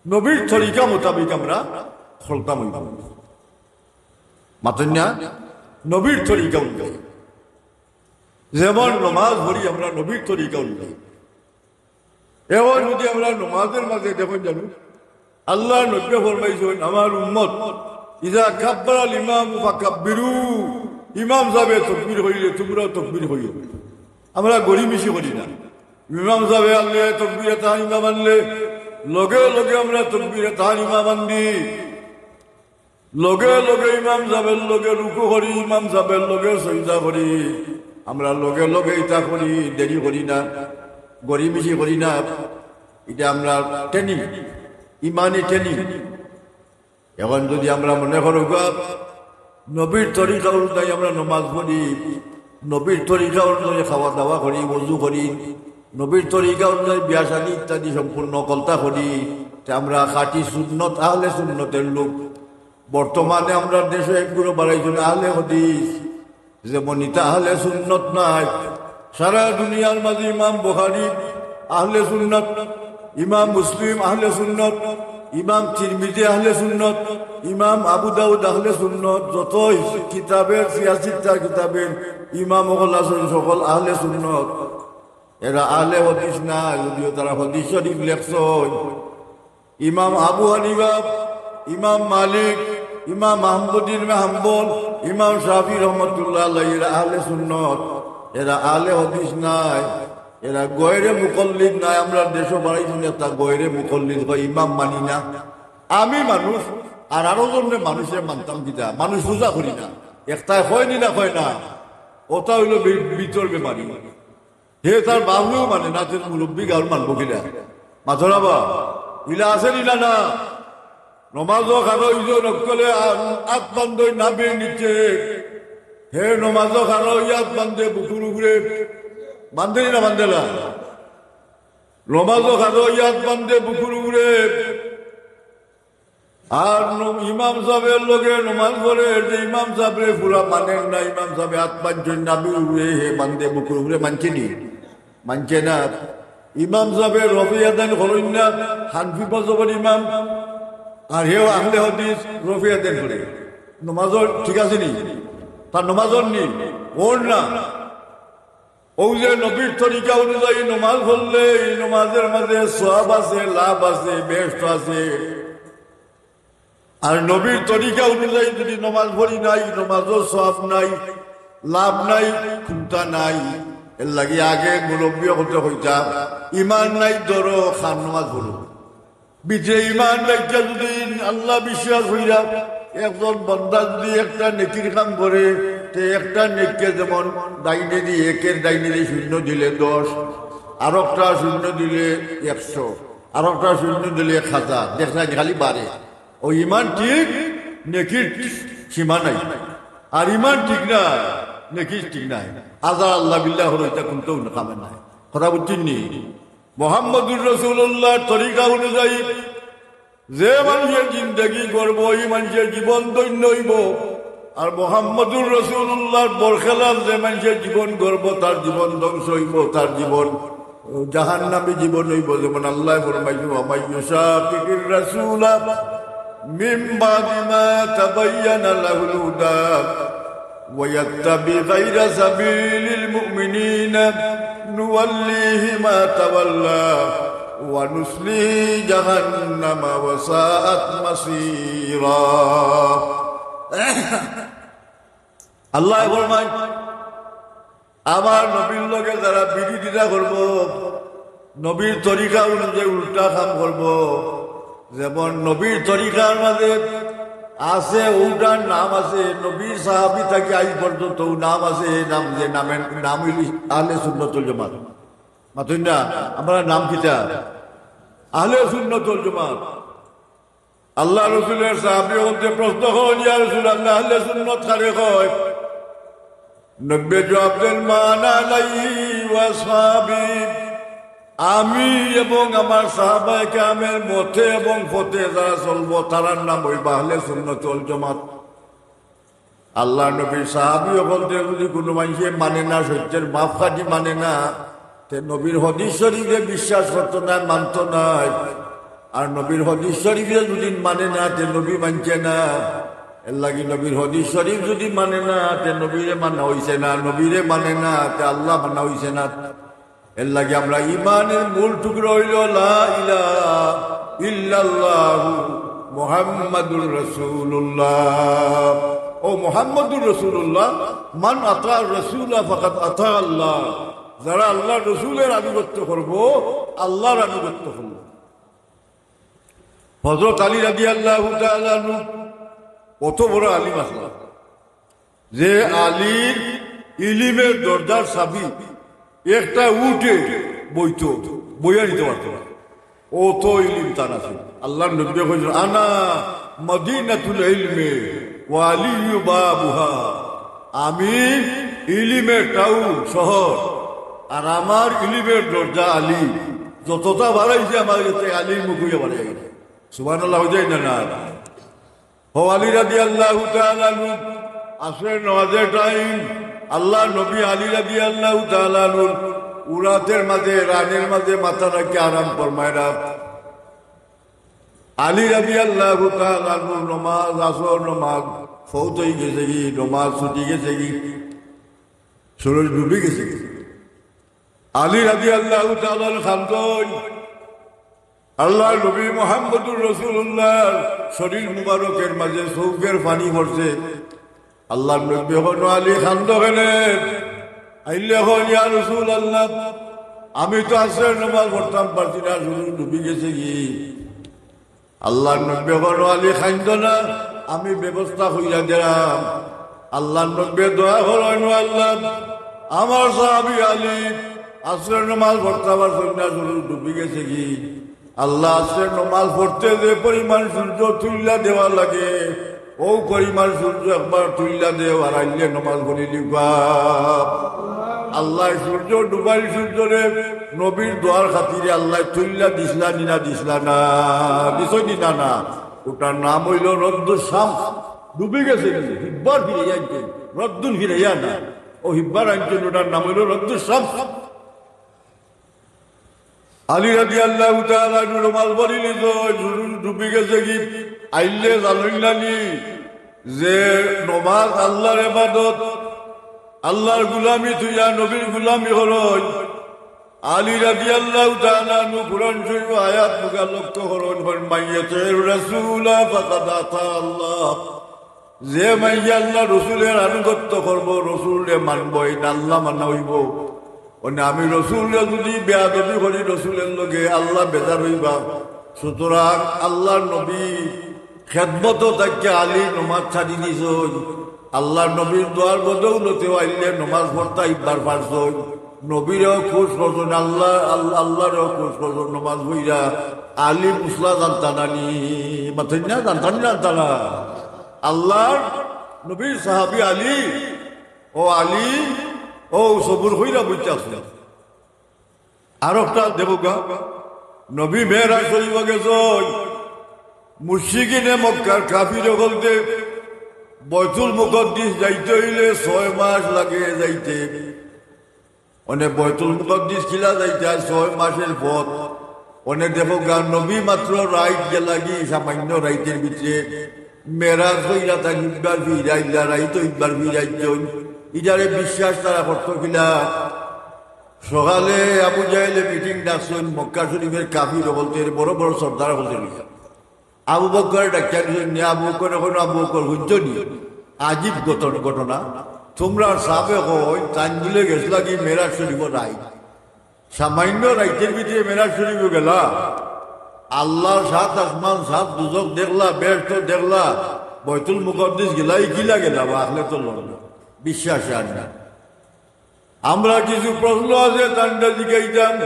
নবীর তরিকা মোতাবিক আমরা চলতাম অইবো। মাতইন না? নবীর তরিকা অনুযায়ী। যেমন নমাজ পড়ি আমরা নবীর তরিকা অনুযায়ী। এখন যদি আমরা নমাজের মাঝে দেখইন জানো, আল্লাহর নবীয়ে ফরমাইছইন, "আমার উম্মত, ইজা কাব্বারাল ইমামু ফাকাব্বিরু।" ইমাম সাহেবে তকবীর কইলে তুমরাও তকবীর কইও। আমরা গড়িমিছি করি না। ইমাম সাহেবে আনলে তকবীরে তাহরিমা বানলে, লগে লগে আমরা তকবীরে তাহরিমা বান্ধি। লগে লগে ইমাম সাহেবের লগে রুকু করি, ইমাম সাহেবের লগে সজদা করি। আমরা লগে লগে ইতা করি, দেরি করি না, গড়িমিছি করি না। ইটা আমরা training, ইমানি training। এখন যদি আমরা মনে করো গা, নবীর তরিকা অনুযায়ী আমরা নমাজ পড়ি, নবীর তরিকা অনুযায়ী খাওয়া দাওয়া করি, ওযু করি, নবীর তরিকা অনুযায়ী বিয়া শাদী ইত্যাদি সম্পূর্ণ কলতা করি, তে আমরা খাঁটি সুন্নত, আহলে সুন্নতের লোক। বর্তমানে আমরা দেশো এক গুরু বাড়াইছইন আহলে হাদিস। যেমন ইতা আহলে সুন্নত নায়। সারা দুনিয়ার মাঝে ইমাম বুখারী আহলে সুন্নত, ইমাম মুসলিম আহলে সুন্নত, ইমাম তিরমিজি আহলে সুন্নত, ইমাম আবু দাউদ আহলে সুন্নত, যত কিতাবের, সিয়াসিত্তার কিতাবের ইমাম অকল আছইন, সকল আহলে সুন্নত। এরা আহলে হাদিস নায়, যদিও তারা হাদিস শরীফ লেখছইন। ইমাম আবু হানিফা, ইমাম মালিক, ইমাম আহমদ ইবনে হাম্বল, ইমাম শাফি রহমতুল্লাহ আলাইহি, এরা আহলে সুন্নত, এরা আহলে হাদিস নায়, এরা গয়রে মুকল্লিদ নায়। আমরা দেশো বাড়াইছি না, তা গয়রে মুকল্লিদ কয়, ইমাম মানি না। আমি মানুষ, আর আরো জনরে মানুষরে মানতাম কিতা? মানুষ পূজা করি না, একটায় কয় নি না, কয় না, ওটা অইলো বি-, ভিতর বেমারি। হে তার বাপরেও মানে না, তে মুরব্বি গাউর মানবো কিনা? মাতরা বা, ইলা আছে নি না, না? নমাজো খাড়া অইছো নকলে আ-, আত বান্ধই নাভির নিচে। হে নমাজো খাড়া অইয়া আত বান্ধে বুকুর উপরে। বান্ধে নি না, বান্ধে না? নমাজো খাড়া অইয়া আত বান্ধে বুকুর উপরে। আর ন-, ইমাম সাহেবের লগে নমাজ পড়ে, যে ইমাম সাহেবরে পুরা মানের না, ইমাম সাহেবে আত বান্ধইন নাভির উপরে, হে বান্ধে বুকুর উপরে, মানছে নি? মানছে না। ইমাম সাহেবে রফে ইয়াদাইন করইন না, হানফি মজহবর ইমাম, আর হেও আহলে হাদিস রফে ইয়াদাইন করে। নমাজর ঠিক আছে নি? তার নমাজর নি? ওর না। অউ যে নবীর তরিকা অনুযায়ী নমাজ পড়লে এই নমাজের মাঝে সওয়াব আছে, লাভ আছে, বেহেশত আছে। আর নবীর তরিকা অনুযায়ী যদি নমাজ পড়ি না, ই নমাজও সওয়াব নাই, লাভ নাই, কুন্তা নাই। এর লাগি আগে মুরব্বি অকলরে কইতা, ইমান নাই, ধরো, খান নমাজ পড়ো। ভিতরে ইমান রাখিয়া যদি আল্লাহ বিশ্বাস অইয়া একজন বান্দা যদি একটা নেকির কাম করে, তে একটা নেকিরে যেমন ডাইনেদি একের ডাইনেদি শূন্য দিলে দশ, আরোকটা শূন্য দিলে একশো, আরোকটা শূন্য দিলে এক হাজার, দেখরা নি খালি বাড়ে। অউ ইমান ঠিক, নেকির সীমা নাই। আর ইমান ঠিক না, নেকি ঠিক নাই। আজার আল্লাহ বিল্লাহ অইলো, ইতা কুন্তাউ কামে নাই। কথা বুঝছইন নি? মোহাম্মদুর রাসূলুল্লাহর তরিকা অনুযায়ী যে মানষে জিন্দেগি করবো, ই মানষর জীবন ধন্য অইবো। আর মোহাম্মদুর রাসূলুল্লাহর বরখেলাফ যে মানষে জীবন করবো, তার জীবন ধ্বংস অইবো, তার জীবন জাহান্নামী জীবন অইবো। যেমন আল্লায় ফরমাইছইন, "ওয়া মান ইউশাকিকির রাসূলা মিন বাদি মা তাবায়্যানা লাহুল হুদা ওয়া ইয়াত্তাবি গায়রা সাবিলিল মুমিনিনা নুওয়াল্লিহি মা তাওয়াল্লা ওয়া নুসলিহি জাহান্নামা ওয়া সাআত মাসীরা।" আল্লায় ফরমাইন, আমার নবীর লগে যারা বিরোধিতা করবো, নবীর তরিকা অনুযায়ী উল্টা কাম করবো, যেমন নবীর তরিকার মাঝে আছে, অউটার নাম আছে, নবীর সাহাবী থাকি আইজ পর্যন্ত অউ নাম আছে, এই নাম, যে নামের নাম অইলো আহলে সুন্নতুল জামাত। মাতইন না, আমরার নাম কিতা? আহলে সুন্নতুল জামাত। আল্লার রসুলর সাহাবী অকলতে প্রশ্ন করইন, "ইয়া রাসূলুল্লাহ, আহলে সুন্নত কারে কয়?" নবীয়ে জবাব দেইন, "মা আনা আলাইহি ওয়া আসহাবি।" আমি এবং আমার সাহাবায়ে কেরামের মতে এবং পথে যারা চলবো, তারার নাম অইবো আহলে সুন্নত ওয়াল জামাত। আল্লার নবীর সাহাবী অকলতে যদি কুনু মানষে মানে না, সত্যের মাপকাঠি মানে না, তে নবীর হাদিস শরীফরে বিশ্বাস করতো নায়, মানতো নায়। আর নবীর হাদিস শরীফরে যদি মানে না, তে নবী মানছে না। এর লাগি নবীর হাদিস শরীফ যদি মানে না, তে নবীরে মানা অইছে না, নবীরে মানে না, তে আল্লা মানা অইছে না। এর লাগি আমরা ইমানের মূল টুকরা অইলো লা ইলাহা ইল্লাল্লাহু মুহাম্মাদুর রাসূলুল্লাহ। ও মুহাম্মাদুর রাসূলুল্লাহ, মান আতাআর রাসূলা ফাকাদ আতাআল্লাহ। যারা আল্লার রসুলর আনুগত্য করবো, আল্লার আনুগত্য করবো। হযরত আলী রাদিয়াল্লাহু তাআলা আনহু অত বড় আলিম আছলা, যে আলীর ইলিমের দরজার চাবি একটা উটে বইতো, বইয়া নিতো পারতো না। অত ইলিম তান আছিল। আল্লার নবীয়ে কইছইন, "আনা মদিনাতুল ইলমি ওয়া আলিয়্যু বাবুহা।" আমি ইলিমের টাউন, শহর, আর আমার ইলিমের দরজা আলী। যতটা বাড়াইছে আমার গেছে আলীর মুখ অইয়া বাড়াইয়া গেছে। সুবহানাল্লাহ অইযায় না, না? হো আলী রাদিয়াল্লাহু তাআলা আনহু, আসরের নামাজের টাইম, আল্লাহর নবী আলী রাদিয়াল্লাহু তাআলা আনহুর উরাতের মাঝে, রানের মাঝে মাথা রাখিয়া আরাম ফরমাইরা। আলী রাদিয়াল্লাহু তাআলা আনহুর নমাজ, আসর নমাজ ফৌত অই গেছেগি, নমাজ ছুটি গেছেগি, সূরজ ডুবি গেছেগি। আলী রাদিয়াল্লাহু তাআলা আনহু কান্দইন। আল্লাহর নবী মুহাম্মদুর রাসূলুল্লাহর শরীর মুবারকের মাঝে চউখের পানি পড়ছে। আল্লাহর নবীয়ে কইন, "আলী, কান্দো কেনে?" আইলে কইন, "ইয়া রাসূলুল্লাহ, আমি তো আসরের নমাজ পড়তাম পারছি না, সূরজ ডুবি গেছেগি।" আল্লাহর নবীয়ে কইন, "আলী, কাইন্দো না, আমি ব্যবস্থা করিয়া দিরাম।" আল্লাহর নবীয়ে দোয়া করইন, "আল্লাহ, আমার সাহাবী আলী আসরের নমাজ পড়তা পারছইন না, সূরজ ডুবি গেছেগি। আল্লাহ, আসরের নমাজ পড়তে যে পরিমাণ সূর্য তুইল্লা দেওয়া লাগে, অউ পরিমাণ সূর্য একবার তুইল্লা দেও, আর আইলে নমাজ পড়িলিবা।" আল্লায় সূর্য ডুবাইল, সূর্যরে নবীর দোয়ার খাতিরে আল্লায় তুইল্লা দিছলা নি না দিছলা না? দিছইন নি না? না, ওটার নাম অইলো রদ্দুশ শামস। ডুবি গেছে নি, হিব্বার ফিরাইয়া আনছইন, রদ্দুন ফিরাইয়া না, অউ হিব্বার আনছইন, ওটার নাম অইলো রদ্দুশ শামস। আলী রাদিয়াল্লাহু তাআলা আনহু নমাজ পড়িলিছইন, সূরজ ডুবি গেছেগি। আইলে জানইন না নি যে নমাজ আল্লাহর ইবাদত, আল্লাহর গুলামি থইয়া নবীর গুলামি করইন। আলী রাদিয়াল্লাহু তাআলা আনহু কুরআন শরীফ আয়াত মুখা লক্ষ্য করইন, কইন, "মান ইউতিউর রাসূলা ফাকাদ আতা আল্লাহ।" যে মাইনষে আল্লাহ রসুলের আনুগত্য করবো, রসুলরে মানবো, ইটা আল্লাহ মানা অইবো। মানে আমি রসুলরে যুদি বেয়াদবি করি রসুলের লগে, আল্লাহ বেজার অইবা। সুতরাং আল্লাহর নবী খেদমতো থাকিয়া আলী নমাজ ছাড়ি দিছইন। আল্লাহর নবীর দোয়ার বদৌলতে আইলে নমাজ পড়তা ইবার পারছইন। নবীরেও খুশ করছইন, আল্লাহ, আল্লাহ, আল্লাহরেও খুশ করছইন। নমাজ পড়িয়া আলী মুসলা জানতা না নি? মাতইন না, জানতা নি, জানতা না? আল্লাহর নবীর সাহাবী আলী, অউ আলী, অউ সবুর কইরা বইতা আছইন। আর একটা দেখউক্কা, নবী মেরাজ শরীফো গেছইন, মুশরিকিনে মক্কার কাফির অকলতে বয়তুল মুকাদ্দিস যাইতে অইলে ছয় মাস লাগে যাইতে। অনে বয়তুল মুকাদ্দিস কিলা যাইতা ছয় মাসের পথ। অনে দেখউক্কা, নবী মাত্র রাইত গেলাগি, সামান্য রাইতের ভিতরে মেরাজ অইলা, তাইন হিব্বার ফিরাইলা, রাইত হিব্বার ফিরাইছইন। ইটারে বিশ্বাস তারা করতো কিলা? সকালে আবু জাহেলে মিটিং ডাকছইন মক্কা শরীফের কাফির অকলতে, বড় বড় সর্দার অকলতে লইয়া। আবু বকররে ডাকিয়া আনছইন, আবু বকররে কইন, "আবু বকর, হুনছো নি? আজীব ঘটন-, ঘটনা। তুমরার সাবে কইন, তাইন বুলে গেছলাগি মেরাজ শরীফো রাইত। সামান্য রাইতের ভিতরে মেরাজ শরীফো গেলা। আল্লাহর সাত আসমান, সাত দুজখ দেখলা, বেহেস্ত দেখলা, বয়তুল মুকাদ্দিস গেলা, ই কিলা গেলা বা আখলে তো লড় না, বিশ্বাস আর না।" আমরা কিছু প্রশ্ন আছে, তানরে জিগাইতাম।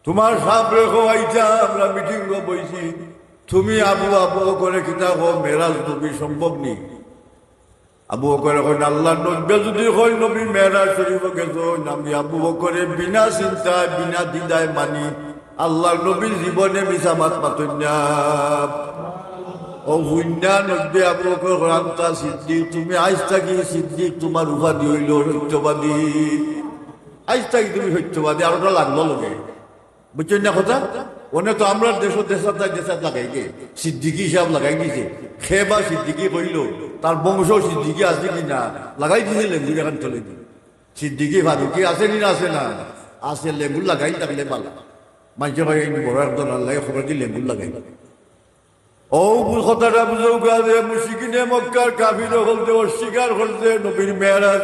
তুমার সাবরে কওয়াইতা, আমরা মিটিংও বইছি। তুমি আবু, আবু করে কিতা কও, মেরাজ নবী সম্ভব নি? আবু বকরে কইন, "আল্লাহর নবীয়ে যুদি কইন নবী মেরাজ শরীফো গেছইন, আমি আবু বকরে বিনা চিন্তায়, বিনা দ্বিধায় মানি। আল্লাহর নবী জীবনে মিছা মাত মাতইন না।" অউ হুনিয়া নবীয়ে আবু বকররে কইন, "আনতা সিদ্দিক, তুমি আইজ থাকি সিদ্দিক, তুমার উপাধি অইলো সত্যবাদী। আইজ থাকি তুমি সত্যবাদী।" আর ওটা লাগলো লগে। বুঝছইন না কথা? অনে তো আমরার দেশো দেশাত দেশাত লাগাই দে, সিদ্দিকি হিসাব লাগাই দিছে। কে বা সিদ্দিকি কইলো, তার বংশ সিদ্দিকি আছে কি না, লাগাই দিছে লেঙ্গুর এখান তলে দি। সিদ্দিকি ফারুকি আছে নি না আছে না? আছে, লেঙ্গুর লাগাই থাকলে ভালা। মানষে কয়, "এই বড় একজন আল্লাহ খবর দি লেঙ্গুর লাগাই।" অউ কথাটা বুঝউক্কা যে মুশরিকিনে মক্কার কাফির অকলতে অস্বীকার করছে নবীর মেরাজ।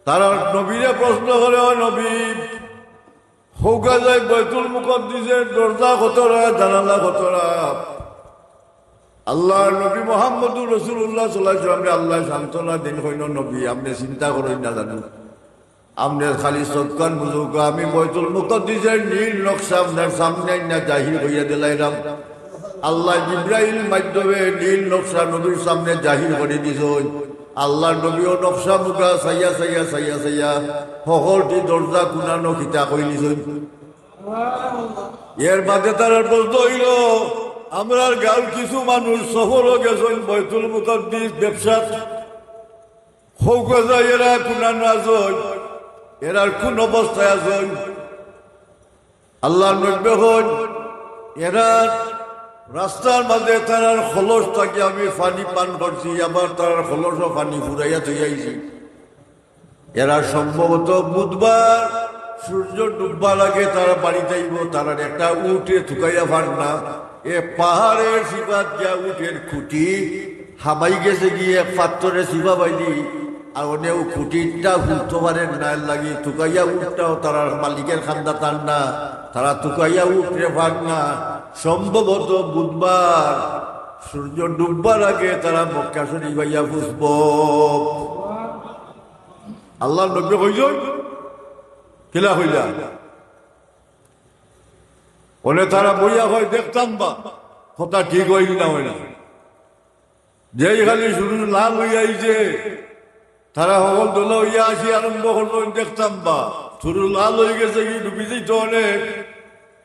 তারা নবীরে প্রশ্ন করে, "ও নবী, কউক্কা যায় বয়তুল মুকাদ্দিসের দরজা কতরা, জানালা কতরা?" আল্লাহর নবী মুহাম্মদুর রাসূলুল্লাহ সাল্লাল্লাহু আলাইহি ওয়াসাল্লামরে আল্লায় সান্ত্বনা দেইন, কইন, "নবী, আপনে চিন্তা করইন না জানু, আপনে খালি চউখখান বুজউক্কা, আমি বয়তুল মুকাদ্দিসের নীল নকশা আপনার সামনে আইনা জাহির করিয়া দিলাইরাম।" আল্লায় জিব্রাইল মাধ্যমে নীল নকশা নবীর সামনে জাহির করি দিছইন। আল্লাহর নবীও নকশা মুখা চাইয়া, চাইয়া, চাইয়া, চাইয়া, হকলটি দরজা কুনানো কিতা কইলিছইন। এর বাদে তারার প্রশ্ন অইলো, আমরার গাঁওর কিছু মানুষ সফরো গেছইন বয়তুল মুকাদ্দিস ব্যবসাত, হউকা যায়, এরা কুনানো আছইন, এরার কুন অবস্থায় আছইন? আল্লাহর নবী কইন, এরা রাস্তার মাঝে তারার কলস থাকি আমি পানি পান করছি, আবার তারার কলসও পানি ফুরাইয়া থইয়া আইছি। এরা সম্ভবত বুধবার সূর্য ডুববার আগে তারা বাড়িত আইবো, তারার একটা উটে তুকাইয়া পার না। এ পাহাড়ের শিপাত গিয়া উটের খুঁটি হামাই গেছে গিয়া এক পাত্থরে চিপা পাইলি, আর অনে অউ খুঁটিটা খুলতো পারের না, এর লাগি তুকাইয়া উটটাও তারার মালিকের কান্দাত আর না, তারা তুকাইয়া উটরে পার না। সম্ভবত বুধবার সূর্য ডুববার আগে তারা মক্কা শরীফ আইয়া পৌঁছবো। আল্লাহর নবী কইছইন, কিলা কইলা? অনে তারা বইয়া কয়, দেখতাম বা কথা ঠিক অইল না অইল না। যেই খালি সূর্য লাল অইয়া আইছে, তারা হকল দল অইয়া আসি আরম্ভ করলো, দেখতাম বা সূর্য লাল অই গেছে কি ডুবি যাইতো অনে।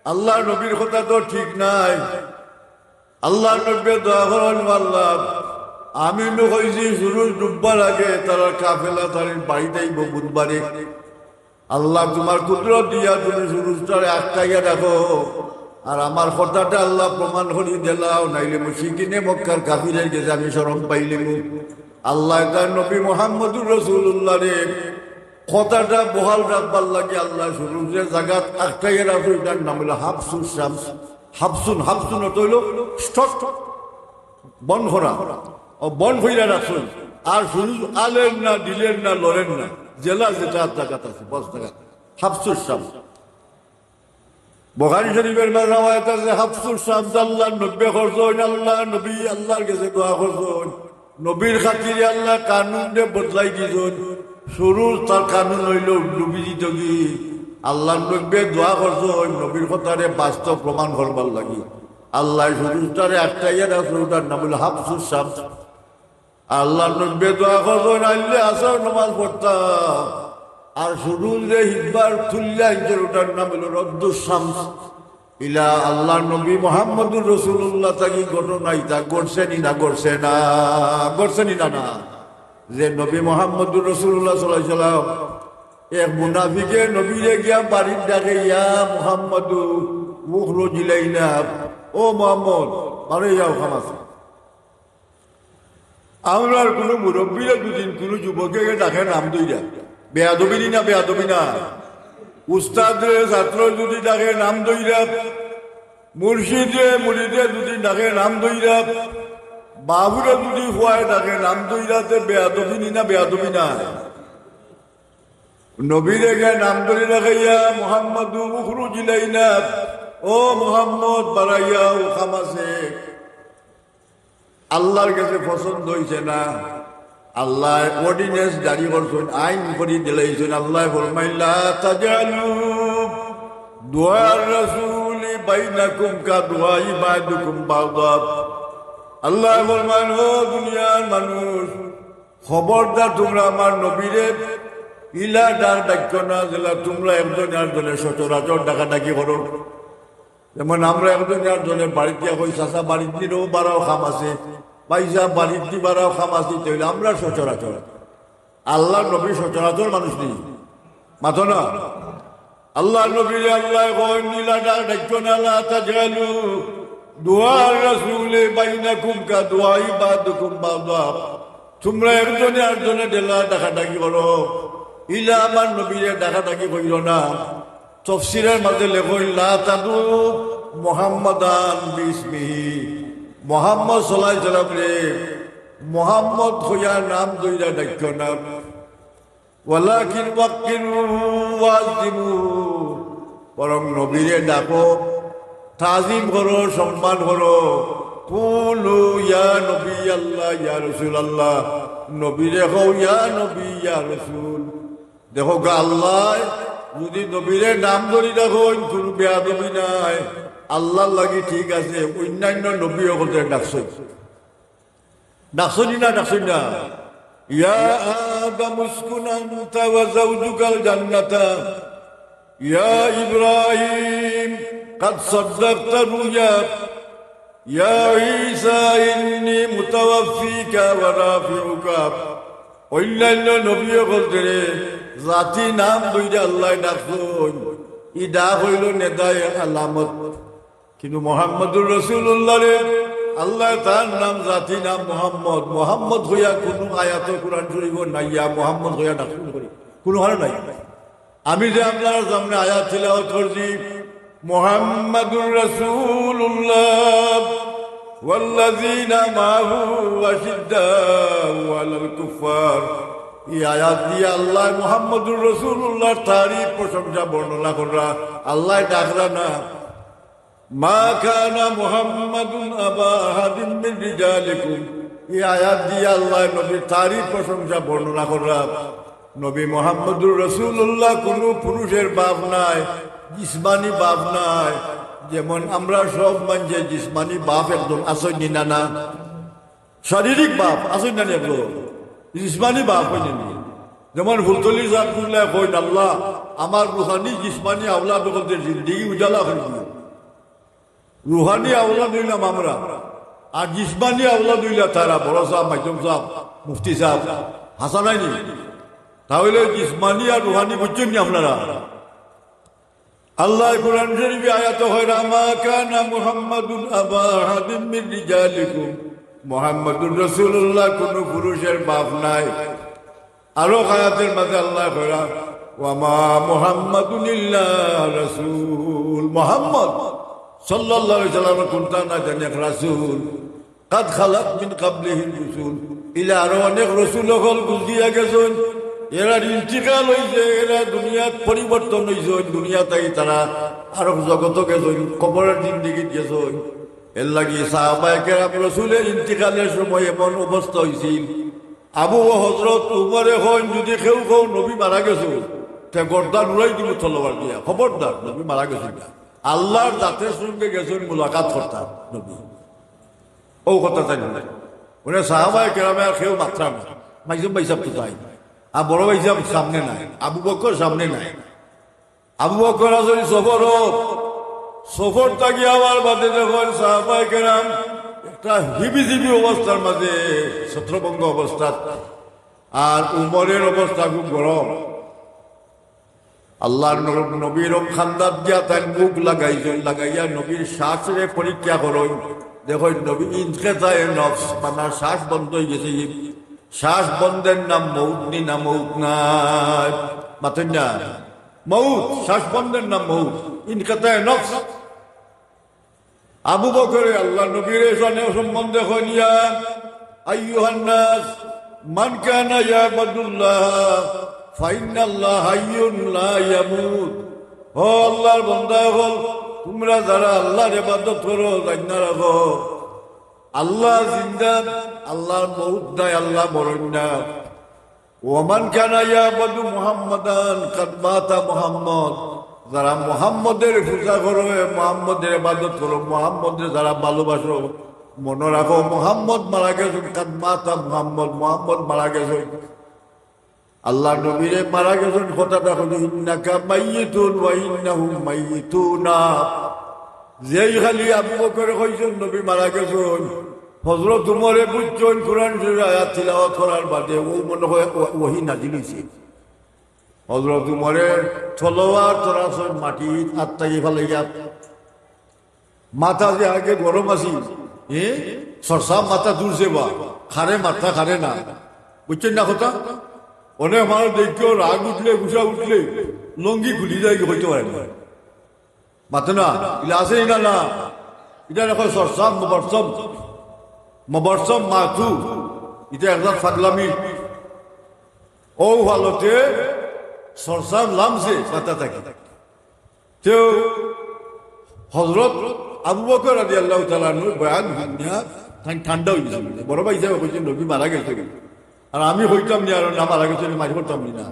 আল্লাহর নবীর কথা তো ঠিক নাই। আল্লাহর নবীয়ে দোয়া করইন, আল্লাহ, আমি নু কইছি সূর্য ডুববার আগে তারার কাফেলা তারির বাড়িত আইবো বুধবারে। আল্লাহ, তুমার কুদরত দিয়া তুমি সূর্যটারে আটকাইয়া রাখো, আর আমার কথাটা আল্লাহ প্রমাণ করি দিলাও, নাইলে মুশরিকিনে মক্কার কাফিরের গেছে আমি শরম পাইলিমু। আল্লাহ তার নবী মুহাম্মদুর রাসূলুল্লাহরে কথাটা বহাল রাখবার লাগি আল্লাহ সূর্যরে জাগাত আটকাইয়া রাখছইন, এটার নাম অইলো হাবসুস শামস। হাবসুন, হাবসুন অর্থ অইলো stop, বন্ধ করা। ও বন্ধ কইরা রাখছইন। আর সূর্য আলের না, দিলের না, লড়ের না। যেলা যেটার জাগাত আছে, বস জাগাত। হাবসুস শামস। বুখারী শরীফের মাঝে রেওয়ায়েত আছে, হাবসুস শামস আল্লাহর নবী করছইন, আল্লাহর নবী আল্লাহর গেছে দোয়া করছইন। নবীর খাতিরে আল্লাহ কানুনরে বদলাই দিছইন। সূর্য তার কানুন অইলো ডুবি দিতো কি। আল্লাহর নবীয়ে দোয়া করছইন নবীর কথারে বাস্তব প্রমাণ করবার লাগি। আল্লাহ সূর্যটারে আটকাইয়া রাখছইন, ওটার নাম অইলো হাবসুস শামস। আল্লাহর নবীয়ে দোয়া করছইন, আইলে আসর নামাজ পড়তাম। আর সূর্য যে হিজবার তুলিয়া আনছইন, ওটার নাম অইলো রদ্দুস শামস। ইলা আল্লাহর নবী মুহাম্মদুর রাসূলুল্লাহ থাকি ঘটনা ইতা ঘটছে নি না, ঘটছে না, ঘটছে নি না, না? যে নবী মুহাম্মদুর রাসূলুল্লাহ সাল্লাল্লাহু আলাইহি ওয়াসাল্লাম এক মুনাফিকে নবীরে গিয়া বাড়িত ডাকে, "ইয়া মুহাম্মাদু, উখরুজ ইলাইনা, ও মুহাম্মদ, বারে যাও, কাম আছে।" আমরার কুনু মুরব্বিরে দুদিন কুনু যুবকে ডাকে নাম ধইরা, বেয়াদবি নি না, বেয়াদবি না? উস্তাদরে ছাত্র যদি ডাকে নাম ধইরা, মুর্শিদরে মুরিদে যদি ডাকে নাম ধইরা, বাবুরে যদি ফুয়ায় ডাকে নাম ধইরা, তে বেয়াদবি নি না, বেয়াদবি না? নবীরে গিয়া নাম ধরি ডাকে, "ইয়া মুহাম্মাদু উখরুজ ইলাইনা, ও মুহাম্মদ, বারাইয়াও, কাম আছে।" আল্লাহর গেছে পছন্দ অইছে না। আল্লায় ordinance জারি করছইন, আইন করি দিলাইছইন। আল্লায় ফরমাইলা, "তাজআলু দুআর রাসূলি বাইনাকুম কা দুআই বাদুকুম বাদা।" আল্লায় ফরমাইন, "ও দুনিয়ার মানুষ, খবরদার তুমরা আমার নবীরে ইলা ডাক ডাকিও না, যেলা তুমরা একজনে আরজনে সচরাচর ডাকাডাকি করো।" যেমন আমরা একজনে আরজনে বাড়িত গিয়া কই, "চাচা, বাড়িত নি রে, বারাও, কাম আছে।" "ভাইসাব, বাড়িত নি, বারাও, কাম আছে।" তে অইলে আমরা সচরাচর। আল্লাহর নবী সচরাচর মানুষ নি? মাতো না। আল্লাহর নবীরে আল্লায় কইন, "ইলা ডাক ডাকিও না, লা তাজআলু দুআর রাসূলি বাইনাকুম কা দুআই বাদুকুম বাদা।" তুমরা একজনে আরজনে যেলা ডাকাডাকি করো, ইলা আমার নবীরে ডাকাডাকি কইরো না। তফসিরের মাঝে লেখইন, "লা তাদউ মুহাম্মাদান বিসমিহি।" মুহাম্মদ সাল্লাল্লাহু আলাইহি ওয়াসাল্লামরে মুহাম্মদ কইয়া নাম ধইরা ডাকিও না। "ওয়ালাকিন ওয়াক্কিরু ওয়াজিমু।" বরং নবীরে ডাকো, তাজিম করো, সম্মান করো। "কুলু ইয়া নবী আল্লাহ, ইয়া রাসূল আল্লাহ।" নবীরে কও, "ইয়া নবী, ইয়া রাসূল।" দেখো গা, আল্লায় যদি নবীরে নাম ধরি ডাকইন, কুনু বেয়াদবি নাই, আল্লাহর লাগি ঠিক আছে, অইন্যান্য নবী অকলরে ডাকছইন। ডাকছইন নি না, ডাকছইন নি না? "ইয়া আদামু উসকুন আনতা ওয়া যাওজুকাল জান্নাতা। ইয়া ইব্রাহিম, কাদ সাদ্দাকতা রুয়া। ইয়া ঈসা, ইন্নী মুতাওয়াফফিকা ওয়া রাফিউকা।" অইন্যাইন্য নবী অকলরে জাতি নাম ধইরা আল্লায় ডাকছইন, ই ডাক অইলো নেদায়ে আলামত। কিন্তু মুহাম্মাদুর রাসূলুল্লাহরে আল্লায় তান নাম, জাতি নাম মুহাম্মদ, মুহাম্মদ কইয়া কুনু আয়াতো কুরআন শরীফো নাই, ইয়া মুহাম্মদ কইয়া ডাকছইন করি, কুনুখানো নাই। আমি যে আপনারার সামনে আয়াত তিলাওয়াত করছি, মুহাম্মাদুর রাসূলুল্লাহ ওয়াল্লাযীনা মাআহু আশিদ্দাউ আলাল কুফফার। ই আয়াত দিয়া আল্লায় মুহাম্মাদুর রাসূলুল্লাহর তারিফ, প্রশংসা, বর্ণনা কররা, আল্লায় ডাকরা না। মা কানা মুহাম্মাদুন আবা আহাদিম মিন রিজালিকুম। ই আয়াত দিয়া আল্লায় নবীর তারিফ, প্রশংসা, বর্ণনা কররা। নবী মুহাম্মাদুর রাসূলুল্লাহ কুনু পুরুষের বাপ নায়, জিসমানি বাপ নায়। যেমন আমরা সব মানষে জিসমানি বাপ একজন আছইন নি না, না? শারীরিক বাপ আছইন না নি একজন? জিসমানি বাপ অইন নি? যেমন ফুলতলি সাব কুল্লায় কইন, "আল্লাহ, আমার রুহানি জিসমানি আওলাদ অকলতে জিন্দেগি উজালা করি দিও।" রুহানি আওলাদ অইলাম আমরা, আর জিসমানি আওলাদ অইলা তারা, বড় সাব, মাইজম সাব, মুফতি সাব, হাছা নায় নি? তাইলে জিসমানি আর রুহানি বুঝছইন নি আপনারা? আল্লায় কুরআন শরীফে আয়াতো কইরা, "মা কানা মুহাম্মাদুন আবা আহাদিম মিন রিজালিকুম।" মুহাম্মাদুর রাসূলুল্লাহ কুনু পুরুষের বাপ নায়। আরো আয়াতের মাঝে আল্লায় কইরা, "ওয়া মা মুহাম্মাদুন ইল্লা রাসূল।" মুহাম্মদ সাল্লাল্লাহু আলাইহি ওয়াসাল্লাম কুনটা না জানি এক রাসূল। "কাদ খালাত মিন কাবলিহির রুসুল।" ইলা আরো অনেক রসুল অকল গুজিয়া গেছইন, এরার ইন্তিকাল অইছে, এরা দুনিয়াত পরিবর্তন অইছইন, দুনিয়া থাকি তারা আরো জগতো গেছইন, কবরের জিন্দেগিত গেছইন। এরলাগি সাহাবায়ে কেরাম রসুলের ইন্তিকালের সময় এমন অবস্থা অইছিল, আবু বকর, হজরত উমরে কইন, "যুদি কেউ কও নবী মারা গেছইন, তে গর্দান উড়াই দিমু তলোয়ার দিয়া, খবরদার, নবী মারা গেছইন না।" আল্লাহর জাতের সঙ্গে গেছইন মুলাকাত করতা নবী। অউ কথা তাইন। অনে সাহাবায়ে কেরামে আর কেউ মাতরা না। মাইজম ভাইসাব তো তাইন। আর বড় ভাইসাব সামনে নাই, আবু বকর সামনে নাই। আবু বকর আছইন সফরো, সফর থাকি আওয়ার বাদে দেখইন সাহাবায়ে কেরাম একটা হিবিজিবি অবস্থার মাঝে, ছত্রভঙ্গ অবস্থাত, আর উমরের অবস্থা খুব গরম। আল্লাহর নব-, নবীর খান্দাত দিয়া তাইন মুখ লাগাইছইন, লাগাইয়া নবীর শ্বাসরে পরীক্ষা করইন। দেখইন নবী ইনকেতায়ে নফস, মানে শ্বাস বন্ধ অইগেছে। শ্বাস বন্ধের নাম মউত নি না মউত নায়? মাতইন না। মউত, শ্বাস বন্ধের নাম মউত, ইনকেতায়ে নফস। আবু বকরে আল্লাহর নবীর এ সম্বন্ধে কইন, "ইয়া আইয়ুহান নাস, মান কানা ইয়াবুদুল্লাহ, ফাইন্নাল্লাহা হাইয়ুন লা ইয়ামুত।" ও আল্লাহর বান্দা অকল, তুমরা যারা আল্লাহর ইবাদত করো, জাইন্না রাখো, আল্লাহ জিন্দা, আল্লাহর মউত নাই, আল্লাহ মরইন না। "ওমান কানা ইয়াবুদু মুহাম্মাদান কাদ মাতা মুহাম্মদ।" যারা মুহাম্মদের পূজা করো, মুহাম্মদের ইবাদত করো, মুহাম্মদরে যারা ভালোবাসো, মনো রাখো, মুহাম্মদ মারা গেছইন, কাদ মাতা মুহাম্মদ, মুহাম্মদ মারা গেছইন। আল্লাহর নবীরে মারা গেছইন, কথাটা কইন, "ইন্নাকা মাইয়িতুন ওয়া ইন্নাহুম মাইয়িতুনা।" যেই খালি আবু বকরে কইছইন নবী মারা গেছইন, হজরত উমরে বুঝছইন কোরআন শরীফের আয়াত তিলাওয়াত করার বাদে অউ মনো অয় ওয়া-, ওহি নাজিল অইছে। হজরত উমরে তলোয়ার ধরছইন মাটিত, আত থাকি ফালাইয়া। মাথা যে আগে গরম আছিল, এ? সরসাব মাথা তুলছে বা, খারে মাথা খারে না। বুঝছইন না কথা? অনেক মানুষ দেখিও রাগ উঠলে, গুসা উঠলে লুঙ্গি খুলি যায়, কইতে পারে না। মাতে না, ইলা আছে ইলা না। ইটা দেখো সরসাব, মবরসম, মবরসম মাথু। ইটা একটা ফাগলামি। অউ হালতে সরসাব লামছে মাথা থাকি। তেউ হজরত আবু বকর রাদিয়াল্লাহু তাআলা আনহুর বয়ান হুনিয়া তাইন ঠান্ডা অইগেছইন। বড় ভাইসাবে কইছইন, "নবী মারা গেছইন।" আর আমি কইতাম নি, আর না মারা গেছইন, মারি করতাম নি না,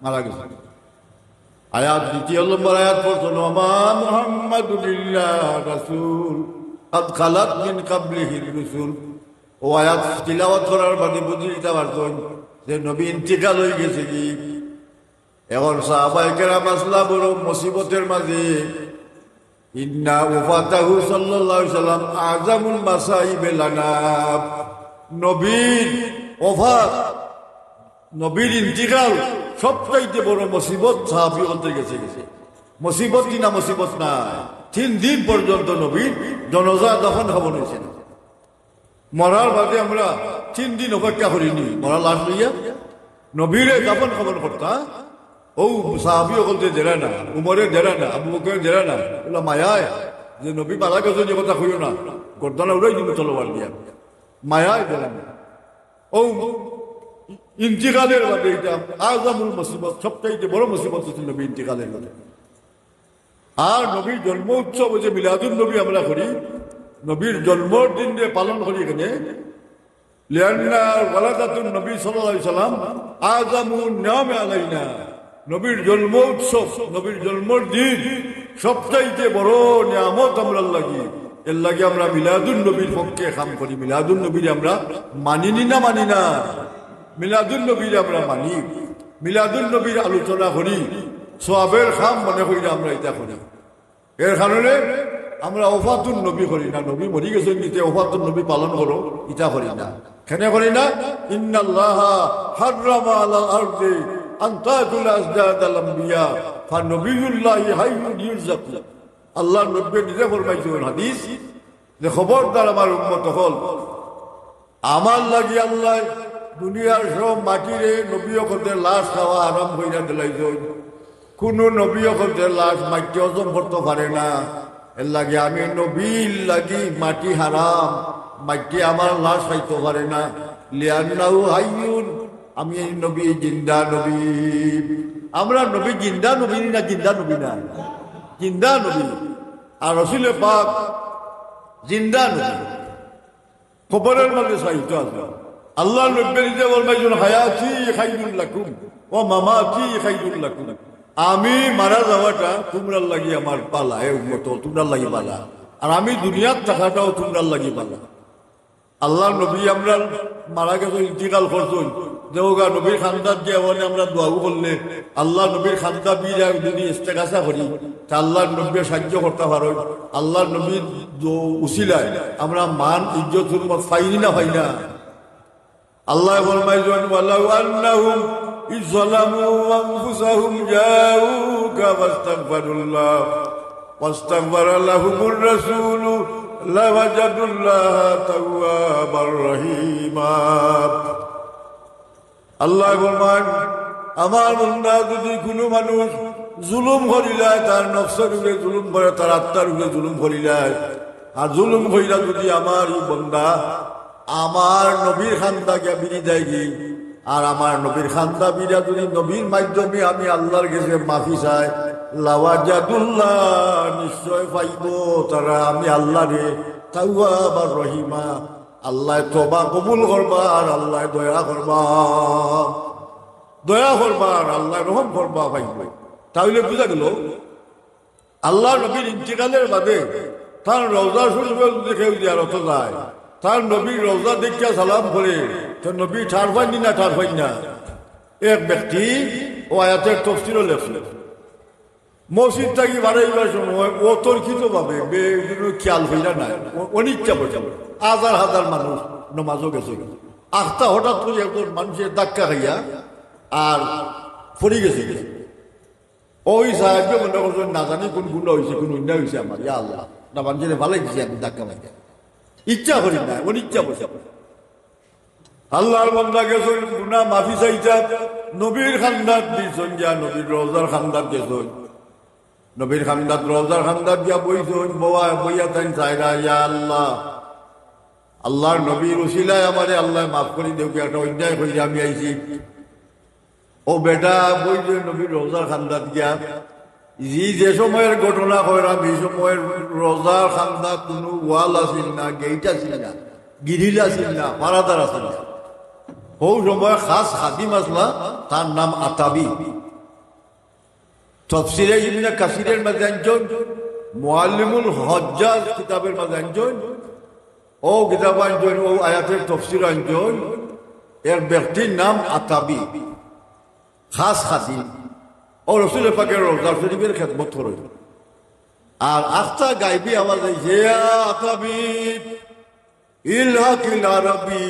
মারা গেছইন। আয়াত, দ্বিতীয় নম্বর আয়াত পড়ছইন, "ওয়া মা মুহাম্মাদুন ইল্লা রাসূল, কাদ খালাত মিন কাবলিহির রুসুল।" অউ আয়াত তিলাওয়াত করার বাদে বুঝি দিতা পারছইন যে নবী ইন্তিকাল অইগেছে গি। এখন সাহাবায়ে কেরাম আছলা বড় মুসিবতের মাঝে। ইন্না ওফাতাহু সাল্লাল্লাহু আলাইহি ওয়াসাল্লাম আ'জামুল মাসাইব লানা। নবীর ওফাত নবীর ইন্তিকাল সবচাইতে বড় মুসিবত সাহাবী অকলর গেছে গেছে। মুসিবত কি না মুসিবত না? তিন দিন পর্যন্ত নবীর জানাজা দাফন কাফন অইছে না। মরার বাদে আমরা তিন দিন অপেক্ষা করিনি, মরা লাশ লইয়া নবীরে দাফন কাফন করতা। অউ সাহাবী অকলরে দেরা না, উমরে দেরা না, আবু বকরে দেরা না, অলা মায়ায় যে নবী মারা গেছইন, ই কথা কইও না, গর্দান উড়াই দিমু তলোয়ার দিয়া, মায়ায় দেরা না। অউ ইন্তিকালের বাদে ইটা আজমুল মুসিবত, সবচাইতে বড় মুসিবত অইছে নবী ইন্তিকালের বাদে। আর নবীর জন্ম উৎসব অইছে মিলাদুন নবী আমরা করি, নবীর জন্মর দিনরে পালন করি কেনে, লিআন্না ওয়ালাদাতুন নবী সাল্লাল্লাহু আলাইহি ওয়াসাল্লাম আজামু নিয়ামে আলাইনা। নবীর জন্ম উৎসব, নবীর জন্মর দিন সবচাইতে বড় নিয়ামত আমরার লাগি। এরলাগি আমরা মিলাদুন নবীর পক্ষে কাম করি। মিলাদুন নবীরে আমরা মানি নি না মানি না? মিলাদুন নবীরে আমরা মানি, মিলাদুন নবীর আলোচনা করি, সওয়াবের কাম মনে করি আমরা ইটা করি। এর কারণে আমরা ওফাতুন নবী করি না, নবী মরি গেছইন নি তে ওফাতুন নবী পালন করো, ইটা করি না। কেনে করি না? ইন্নাল্লাহা হাররামা আলাল আরদি আন তাকুলা আজদাদাল আম্বিয়া, ফানবিয়ুল্লাহি হাইয়ুন ইউরজাকু। আল্লাহর নবীয়ে নিজে ফরমাইছইন হাদিস, যে খবরদার আমার উম্মত অকল, আমার লাগি আল্লায় দুনিয়ার সব মাটিরে নবী অকলর লাশ খাওয়া হারাম কইরা দিলাইছইন। কুনু নবী অকলর লাশ মাটিয়ে হজম করতো পারে না। এরলাগি আমি নবীর লাগি মাটি হারাম, মাটিয়ে আমার লাশ খাইতো পারে না। লিআন্নাহু হাইয়ুন, আমি এই নবী জিন্দা নবী। আমরা নবী জিন্দা নবী নি না, জিন্দা নবী না? জিন্দা নবী। আর রসুলে পাক জিন্দা নবী। কবরর মাঝে শায়িত আছইন। আল্লাহর নবীয়ে নিজে ফরমাইছইন, হায়াতি খাইরুল লাকুম ওয়া মামাতি খাইরুল লাকুম। আমি মারা যাওয়াটা তুমরার লাগি আমার ভালা, এ উম্মত, তুমরার লাগি ভালা। আর আমি দুনিয়াত থাকাটাও তুমরার লাগি ভালা। আল্লাহর নবী আমরার মারা গেছইন, ইন্তিকাল করছইন, দেওগা নবীর কান্দাত গিয়া অনে আমরা দোয়াও করলে, আল্লাহর নবীর কান্দা বিরা যদি ইস্তেগাসা করি, তে আল্লাহর নবীয়ে সাহায্য করতা পারইন। আল্লাহর নবীর দ-, উসিলায় আমরা মান, ইজ্জত, হুরমত পাইনি না পাই না? আল্লায় ফরমাইছইন, ওয়ালাউ আন্নাহুম ইয যালামু আনফুসাহুম জাউকা ফাস্তাগফিরুল্লাহ ওয়াস্তাগফারা লাহুমুর রাসূলু লাওয়াজাদুল্লাহা তাওয়াবার রহিমা। আল্লায় ফরমাইন, আমার বান্দা যদি কুনু মানুষ জুলুম করিলায়, তার নফসর উপরে জুলুম করে, তার আত্মার উপরে জুলুম করিলায়, আর জুলুম কইরা যদি আমার ই বান্দা আমার নবীর কান্দা গিয়া বিরি দেয়গি, আর আমার নবীর কান্দা বিরা যদি নবীর মাধ্যমে আমি আল্লাহর গেছে মাফি চাই, লাওয়াজাদুল্লাহ, নিশ্চয় পাইবো তারা আমি আল্লাহরে তাওয়াবার রহিমা। আল্লায় তওবা কবুল করবা আর আল্লায় দয়া করবা, দয়া করবা আর আল্লায় রহম করবা, পাইবো। তাইলে বুঝা গেল, আল্লাহর নবীর ইন্তিকালের বাদে তান রওজা শরীফো যদি কেউ জিয়ারতো যায়, তান নবীর রওজা দেখিয়া সালাম করে, তো নবী ঠার পাইন নি না ঠার পাইন না? এক ব্যক্তি অউ আয়াতের তফসিরও লেখছইন। মসজিদ থাকি বারইবার সময় অতর্কিতভাবে বে-, কোনো খেয়াল কইরা নায়, অ-, অনিচ্ছা বশে হাজার হাজার মানুষ নমাজো গেছে, আখতা হঠাৎ করি একজন মানুষে ধাক্কা খাইয়া আর পড়ি গেছে। অউ সাহাবীয়ে মনে করছইন, না জানি কুন গুনা অইছে, কুন অন্যায় অইছে আমার, ইয়া আল্লাহ, না মানষরে ফালাই দিছি আমি ধাক্কা মারিয়া। ইচ্ছা করি না, অনিচ্ছা বশে। আল্লাহর বান্দা গেছইন গুনা মাফি চাইতা, নবীর কান্দাত গেছইন, গিয়া নবীর রওজার কান্দাত গেছইন। নবীর কান্দাত, রওজার কান্দাত গিয়া বইছইন, বওয়া, বইয়া তাইন চাইরা, ইয়া আল্লাহ, আল্লাহর নবীর উসিলায় আমারে আল্লায় মাফ করি দেউক্কা, একটা অন্যায় কইরা আমি আইছি। অউ বেটা বইছইন নবীর রওজার কান্দাত গিয়া, জি যে সময়ের ঘটনা কইরাম, ই সময়ের রওজার কান্দাত কুনু ওয়াল আছিল না, গেইট আছিল না, গিরিল আছিল না, পারাদার আছিল না। হউ সময় খাছ খাদিম আছলা, তার নাম আতাবি। তফসিরে ইবনে কাসিরের মাঝে আনছইন, মুআল্লিমুল হুজ্জাজ কিতাবের মাঝে আনছইন, অউ কিতাব আনছইন, অউ আয়াতের তফসির আনছইন, এক ব্যক্তির নাম আতাবি, খাছ খাদিম। অউ রসুলে পাকের রওজা শরীফের খেদমত করইন। আর আখতা গাইবি আওয়াজ অইছে, ইয়া আতাবি, ইলহাক ইলা রাব্বি,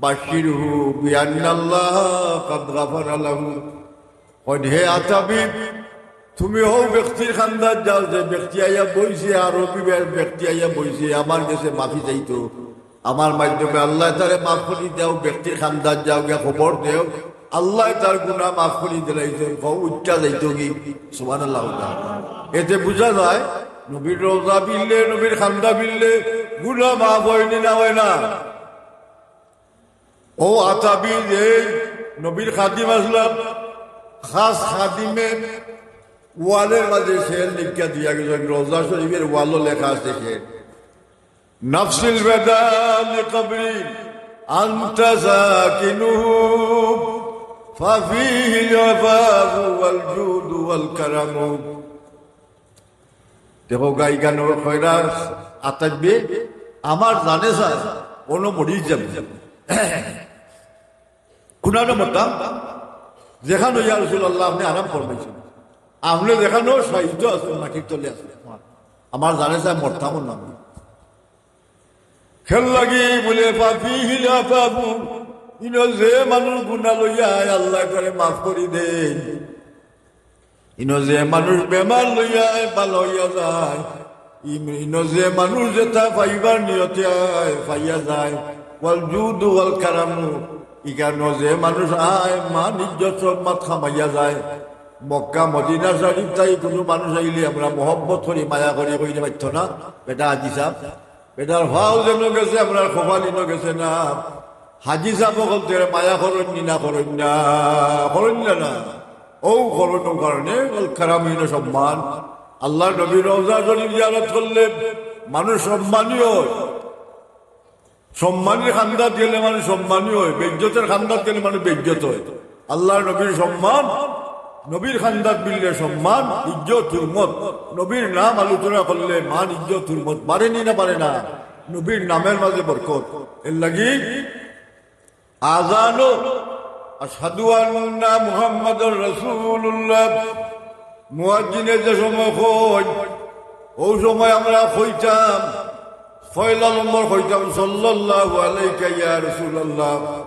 বাশশিরহু বিআন্নাল্লাহা ক্বাদ গাফারা লাহু। কইন, হে আতাবি, তুমি হউ ব্যক্তির খান্দাত যাও, যে ব্যক্তি আইয়া বইছে, আরবি বে-, ব্যক্তি আইয়া বইছে, আমার গেছে মাফি চাইতো, আমার মাধ্যমে আল্লায় তারে মাফ করি দেও, ব্যক্তির খান্দাত যাও, গিয়া খবর দেও, আল্লায় তার গুনা মাফ করি দিলাইছইন। কও, উঠতা যাইতোগি। সুবহানাল্লাহ। এতে বুঝা যায়, নবীর রওজা ফিরলে, নবীর খান্দা ফিরলে গুনা মাফ অয়নি না অয় না? অউ আতাবি যে নবীর খাদিম আছলা, খাছ খাদিমে ওয়ালর মাজে শের লেখিয়া দিয়া গেছইন, রওজা শরিফর ওয়ালো লেখা আছে শের। نفس الوداع لقبر أنت ساكنه، ففيه العفاف والجود والكرم। দেখো, গাই গানো কইরা আতাবি, আমার জানে স্যার, কোনো মরি যাবে। কুনানো মরতাম, যেখানো ইয়া রাসূলুল্লাহ আপনে আরাম ফরমাইছইন, আপনে যেখানো শায়িত আছইন, মাটির তলে আছইন, আমার জানে স্যার মরতাম না। এরলাগি বুলে, ففيه العفاف, ইনো যে মানুষ গুনা লইয়া আয়, আল্লায় তারে মাফ করি দেইন। ইনো যে মানুষ বেমার লইয়া আয়, ভালা অইয়া যায়। ইম-, ইনো যে মানুষ যেতা পাইবার নিয়তে আয়, পাইয়া যায়। والجود والكرم, ইখানো যে মানুষ আয়, মান ইজ্জত সম্মান কামাইয়া যায়। মক্কা মদিনা শরিফ তাই কুনু মানুষ আইলে আমরা মহব্বত করি, মায়া করি, কইলে পারতো না, বেটা হাজি সাব। বেটার ফাও যেনো গেছে, আমরার কপাল ইনো গেছে না। হাজি সাব অকলতে মায়া করইন নি না, করইন না, করইন না, না? অউ করইন, অউ কারণে, والكرم, ইনো সম্মান। আল্লার নবীর রওজা শরিফ জিয়ারত করলে মানুষ সম্মানী অয়। সম্মানীর খান্দাত গেলে মানুষ সম্মানী অয়, বেইজ্জতর খান্দাত গেলে মানুষ বেইজ্জত অয়। আল্লার নবীর সম্মান, নবীর খান্দাত মিললে সম্মান, ইজ্জত, হুরমত। নবীর নাম আলোচনা করলে মান, ইজ্জত, হুরমত বাড়ে নি না বাড়ে না? নবীর নামের মাজে বরকত। এরলাগি আজানো আশহাদু আন্না মুহাম্মাদার রাসূলুল্লাহ, মুয়াজ্জিনে যে সময় কইন, অউ সময় আমরা কইতাম, পয়লা নম্বর কইতাম, সাল্লাল্লাহু আলাইকা ইয়া রাসূলুল্লাহ।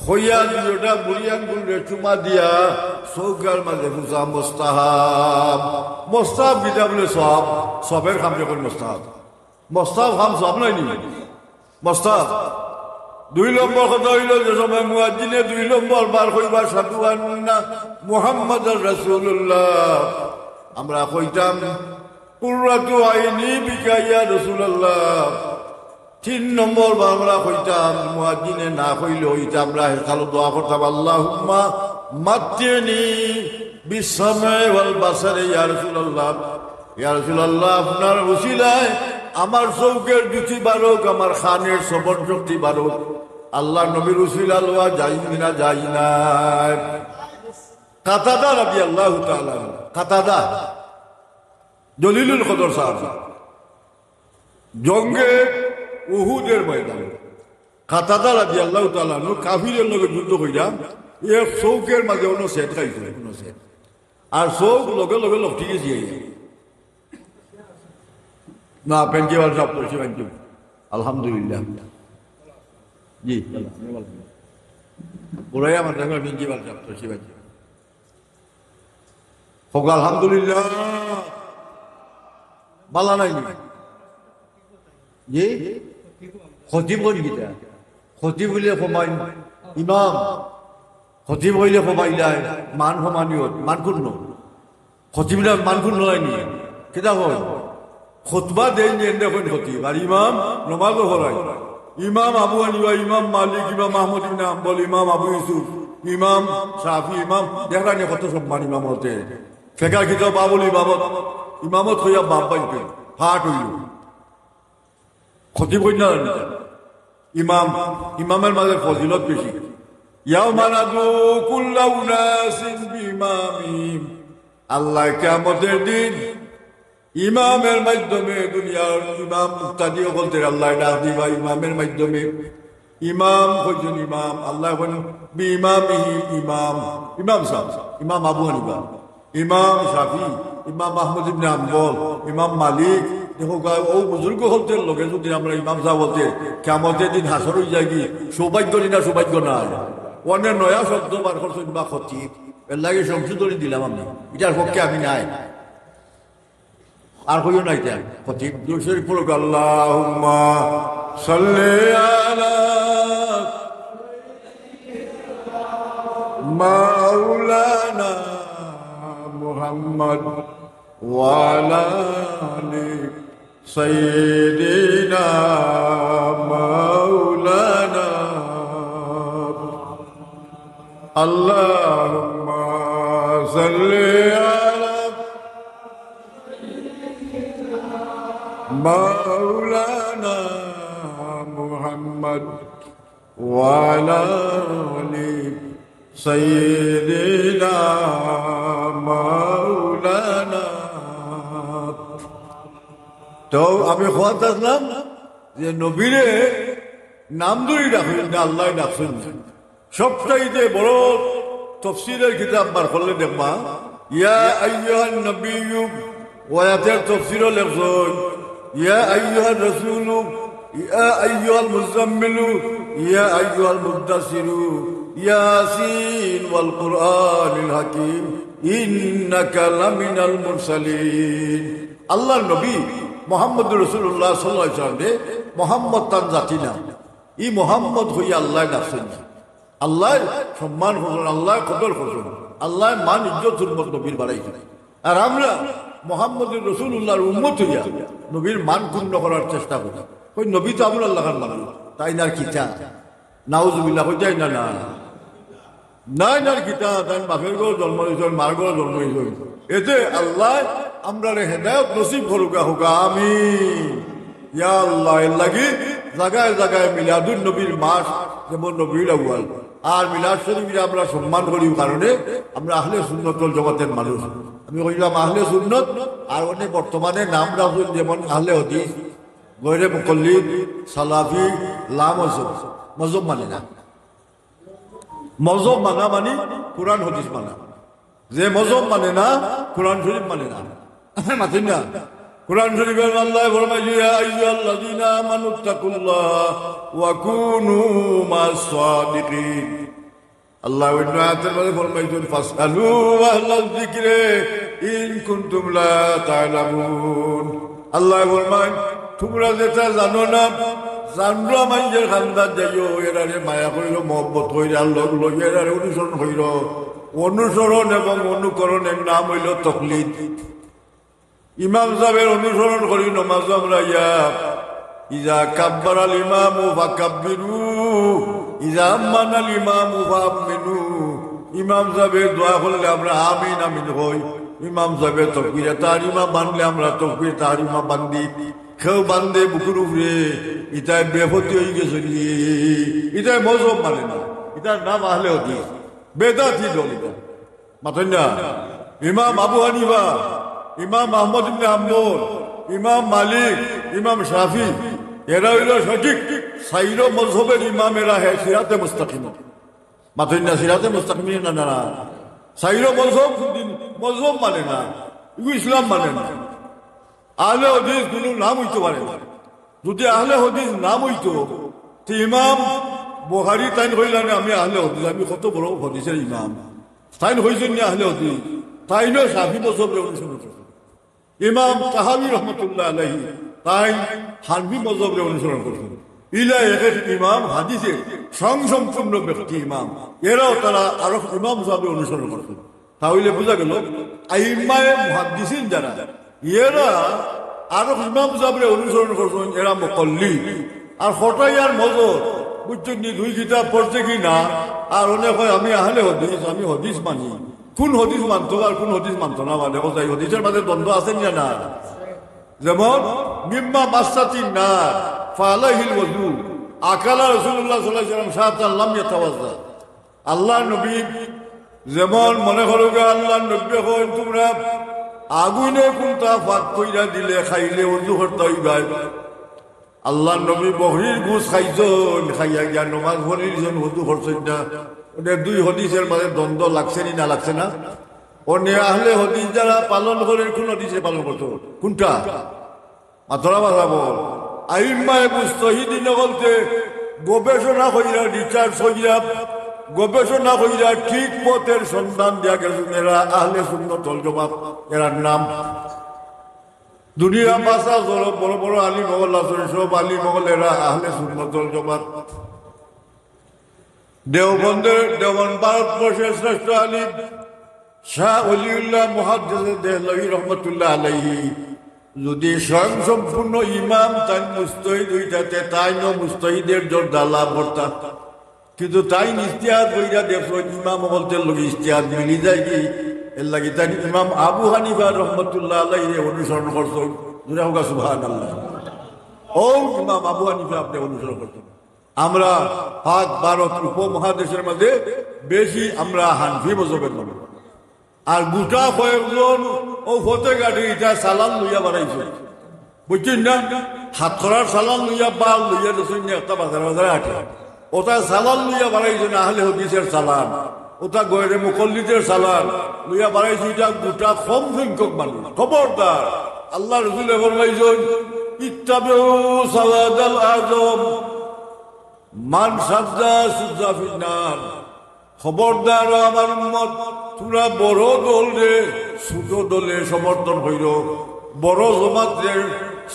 কইয়া দুইওটা বুড়ি আঙ্গুলরে চুমা দিয়া চউখর মাজে ফুছা মুস্তাহাব। মুস্তাহাব কিতা বুলে? সওয়াব। সওয়াবর কাম যখন মুস্তাহাব। মুস্তাহাব কাম সওয়াব নায় নি? মুস্তাহাব। দুই নম্বর কথা অইলো, যে সময় মুয়াজ্জিনে দুই নম্বর বার কইবা, আশহাদু আন্না মুহাম্মাদার রাসূলুল্লাহ, আমরা কইতাম, কুররাতু আইনি বিকা ইয়া রাসূলুল্লাহ। তিন নম্বর বার আমরা কইতাম, মুয়াজ্জিনে না কইলেও ইতা আমরা হেকালো দোয়া করতাম, আল্লাহুম্মা মাত্তিনি বিসসামে ওয়াল বাসারে ইয়া রাসূলুল্লাহ। ইয়া রাসূলুল্লাহ, আপনার উসিলায় আমার চউখর জুতি বাড়উক, আমার কানর শ্রবণ শক্তি বাড়উক। আল্লার নবীর উসিলা লওয়া জায়েজ নি না জায়েজ নায়? কাতাদা রাদিয়াল্লাহু তাআলা আনহু, কাতাদা জলিলুল কদর সাহাবী, জঙ্গে উহুদের ময়দানে কাতাদা রাদিয়াল্লাহু তাআলা আনহু কাফিরর লগে যুদ্ধ কইরা এক চউখর মাজে অনো সেট খাইছে, অনো সেট। আর চউখ লগে লগে লটকি গেছে। না, প্রিন্সিপাল সাব তো শিবাঞ্চু। আলহামদুলিল্লাহ। জি। বুড়াইয়া মাদ্রাসা প্রিন্সিপাল সাব তো শিবাঞ্চু। কউক্কা আলহামদুলিল্লাহ। বালা নায় নি? জি? খতিব কইন কিতা? খতিব অইলে কমাইন ইমাম। খতিব অইলে কমাইলায় মান কমানি অয়, মান কুন? খতিব না মান কুন নায় নি? কিতা কয়? খুতবা দেইন নি, এনরে কইন খতিব। আর ইমাম নমাজও পড়াইন। ইমাম আবু হানিফা, ইমাম মালিক, ইমাম আহমদ ইবনে হাম্বল, ইমাম আবু ইউসুফ, ইমাম শাফি, ইমাম, দেখরা নি কত সম্মান ইমামতে। ফেকার কিতাব বাবুল ইমামত, ইমামত কইয়া বাব বাইতে, পাঠ অইলো। খতিব কইন না জানি? ইমাম, ইমামর মাজে ফজিলত বেশি। ইয়াউমা নাদউ কুল্লা উনাসিন বিইমামিহিম। আল্লায় কিয়ামতর দিন ইমামর মাধ্যমে দুনিয়ার ইমাম মুক্তাদি অকলতে আল্লায় ডাক দিবা ইমামর মাধ্যমে। ইমাম কয়জন? ইমাম, আল্লায় কইন, বিইমামিহিম ইমাম, ইমাম সাব, ইমাম আবু হানিফা, ইমাম শাফি, ইমাম আহমদ ইবনে হাম্বল, ইমাম মালিক, দেখো গা, ও বুজুর্গ অকলর লগে যদি আমরা ইমাম সাব অকলতে কিয়ামতর দিন হাশর অই যায়গি, সৌভাগ্য নি না সৌভাগ্য নায়? অনে নয়া শব্দ বার করছইন বা খতিব, এর লাগি সংশোধনী দিলাম আমি, ইটার পক্ষে আমি নাই। আর কইও না ইটা, খতিব দুরূদ শরীফ পড়ো, আল্লাহুম্মা সাল্লি আলা মাওলানা মুহাম্মদ ওয়া আলা আলি সাইয়্যিদিনা মাওলানা। আল্লাহুম্মা সাল্লি আলা মাওলানা মুহাম্মদ ওয়া আলা আলি সাইয়্যিদিনা মাওলানা। তো আমি কওয়াত আছলাম যে নবীরে নাম ধরি ডাকইন না, আল্লায় ডাকছইন না। সবচাইতে বড় তফসিরের কিতাব বার করলে দেখবা, ইয়া আইয়ুহান নবিয়্যু, ও আয়াতের তফসিরও লেখছইন, ইয়া আইয়ুহার রাসূলু, ইয়া আইয়ুহাল মুজাম্মিলু, ইয়া আইয়ুহাল মুদ্দাসিরু, ইয়াসিন ওয়াল কুরআনিল হাকিম, ইন্নাকা লামিনাল মুরসালিন। আল্লাহর নবী মুহাম্মদুর রাসূলুল্লাহ সাল্লাল্লাহু আলাইহি ওয়াসাল্লামরে মুহাম্মদ তান জাতি না, ই মুহাম্মদ কইয়া আল্লায় ডাকছইন না। আল্লায় সম্মান করছইন, আল্লায় কদর করছইন, আল্লায় মান ইজ্জত হুরমত নবীর বাড়াইছইন। আর আমরা মুহাম্মদুর রাসূলুল্লাহর উম্মত অইয়া নবীর মান ক্ষুণ্ণ করার চেষ্টা করি। কই নবী তো আমরার লাখান মানুষ, তাইন আর কিতা? নাউজুবিল্লাহ, কইতায় না, না। নাইন আর কিতা, তাইন বাপের ঘরো জন্ম অইছইন, মার ঘরো জন্ম অইছইন। এতে আল্লায় আমরারে হেদায়েত নসিব করুকা, কউকা আমিন। ইয়া আল্লাহ, এর লাগি জাগায় জাগায় মিলাদুন নবীর মাস, যেমন রবিউল আউয়াল। আর মিলাদ শরীফরে আমরা সম্মান করি, কারণে আমরা আহলে সুন্নত ওয়াল জামাতের মানুষ। আমি কইলাম আহলে সুন্নত, আর অনে বর্তমানে নাম রাখছইন যেমন আহলে হাদিস, গয়রে মুকল্লিদ, সালাফি, লা মজহব, মজহব মানে না। মজহব মানা মানি কোরআন হাদিস মানা। যে মজহব মানে না, কোরআন শরীফ মানে না। মাতইন না। কোরআন শরীফর আল্লায় ফরমাইছইন, ইয়া আইয়ুহাল্লাযীনা আমানুত্তাকুল্লাহা ওয়া কুনু মা'আস সাদিকিন। আল্লায় অন্য আয়াতের মাঝে ফরমাইছইন, "ফাসআলু আহলায যিকরি ইন কুনতুম লা তা'লামুন।" আল্লায় ফরমাইন, "তুমরা যেটা জানো না, জানরা মাইনষর কান্দাত যাইও, এরারে মায়া কইরো, মহব্বত কইরো, আর লগ লইয়া এরারে অনুসরণ কইরো।" অনুসরণ এবং অনুকরণের নাম অইলো তকলিদ। ইমাম সাহেবের অনুসরণ করি নমাজো আমরা ইয়া, ইজা কাব্বারাল ইমামু ফাকাব্বিরু, ইজা আম্মানাল ইমামু ফাআম্মিনু। ইমাম সাহেবে দোয়া করলে আমরা আমিন আমিন কই। ইমাম সাহেবে তকবিরে তাহরিমা বানলে আমরা তকবিরে তাহরিমা বান্দি। কেউ বান্দে বুকুর উপরে, ইতায় বেফতি অইগেছে নি? ইতায় মজহব মানে না, ইতার নাম আহলে হাদিস। বেদাতি দল ইতা। মাতইন না? ইমাম আবু হানিফা, ইমাম আহমদ ইবনে হাম্বল, ইমাম মালিক, ইমাম শাফি, এরা অইলো সঠিক চাইরো মজহবের ইমাম, এরা হে সিরাতে মুস্তাকিম। মাতইন না, সিরাতে মুস্তাকিম না, না, না। চাইরো মজহব কুনদিন মজহব মানে না, ইগু ইসলাম মানে না। আহলে হাদিস কুনু নাম অইতো পারে না। যুদি আহলে হাদিস নাম অইতো, তে ইমাম বুখারী তাইন কইলা নে, "আমি আহলে হাদিস, আমি কত বড় হাদিসের ইমাম।" তাইন কইছইন নি আহলে হাদিস, তাইনও শাফি মজহবরে অনুসরণ করছইন। ইমাম তাহাবী রহমতুল্লাহ আলাইহি, তাইন হানফি মজহবরে অনুসরণ করছইন। ইলা এক এক ইমাম হাদিসে স্বয়ংসম্পূর্ণ ব্যক্তি ইমাম, এরাও তারা আরক ইমাম সাহেবরে অনুসরণ করছইন। তাহলে বুঝা গেল, আইম্মায়ে মুহাদ্দিসিন যারা, এরা আরক ইমাম সাহেবরে অনুসরণ করছইন, এরা মুকল্লিদ। আর হটাইয়ার মজহব, বুঝছইন নি, দুই কিতাব পড়ছে কি না, আর অনেক কয়, "আমি আহলে হাদিস, আমি হাদিস মানি।" কোন হাদিস মানতো আর কোন হাদিস মানতো না, মানে, কোথায় হাদিসের মাঝে দ্বন্দ্ব আছে নি না? যেমন, "মিম্মা মাসসাতিন নার ফালাইহিল ওযু, আকালা রাসূলুল্লাহ সাল্লাল্লাহু আলাইহি ওয়াসাল্লাম শাতান লাম ইয়াতাওয়াজ্জা।" আল্লাহর নবী যেমন মনে করো গো, আল্লাহর নবী কইন, "তুমরা আগুইনে কুনটা ফাত কইরা দিলে খাইলে ওযু করতা অইবায়।" আল্লাহর নবী বকরির গুস খাইছইন, খাইয়া গিয়া নমাজ পড়িছইন, ওযু করছইন না। অনে দুই হাদিসের মাঝে দ্বন্দ্ব লাগছে নি না লাগছে না? অনে আহলে হাদিস যারা পালন করের, কোন হাদিসে পালন করতো? কোনটা? মাতরা বালা বল। আইম্মায়ে মুজতাহিদিন অকলতে গবেষণা কইরা, research কইরা, গবেষণা কইরা ঠিক পথের সন্ধান দিয়া গেছইন, এরা আহলে সুন্নত ওয়াল জামাত, এরার নাম। দুনিয়া বাসা বড় বড় বড় আলিম অকল আছইন, সব আলিম অকল এরা আহলে সুন্নত ওয়াল জামাত। দেওবন্দের, দেওবন্দ ভারতবর্ষের শ্রেষ্ঠ আলিম শাহ ওলিউল্লাহ মুহাদ্দিস দেহলভী রহমতুল্লাহ আলাইহি যদি স্বয়ং সম্পূর্ণ ইমাম, তাইন মুজতাহিদ অইতা তে, তাইনও মুজতাহিদের দরজা লাভ করতা। কিন্তু তাইন ইজতিহাদ কইরা দেখছইন, ইমাম অকলতের লগে ইজতিহাদ মিলি যায় কি, এর লাগি তাইন ইমাম আবু হানিফা রহমতুল্লাহ আলাইহিরে অনুসরণ করছইন। জোরে কউক্কা সুবহানাল্লাহ। ও ইমাম আবু হানিফা আপনে অনুসরণ করছইন। আমরা পাক ভারত উপমহাদেশের মাঝে বেশি আমরা হানফি মজহবের মানুষ। আর গোটা কয়েকজন ও ফতে ঘাটে ইটা চালান লইয়া বাড়াইছে, বুঝছইন না? হাতকড়ার চালান লইয়া, বার লইয়া, দেখছইন না, একটা বাজার বাজারে আটে, ওটা চালান লইয়া বাড়াইছে না, আহলে হাদিসের চালান, ওটা গয়রে মুকল্লিদের চালান লইয়া বাড়াইছে। ইটা গোটা কম সংখ্যক মানুষ। খবরদার, আল্লাহ রসুলে ফরমাইছইন, "ইত্তাবিউ সাওয়াদাল আজম, মান শাযযা শাযযা ফিন্নার।" খবরদার আমার উম্মত, তোমরা বড় দলরে ছোট দলে সমর্থন কইরো, বড় জমাতরে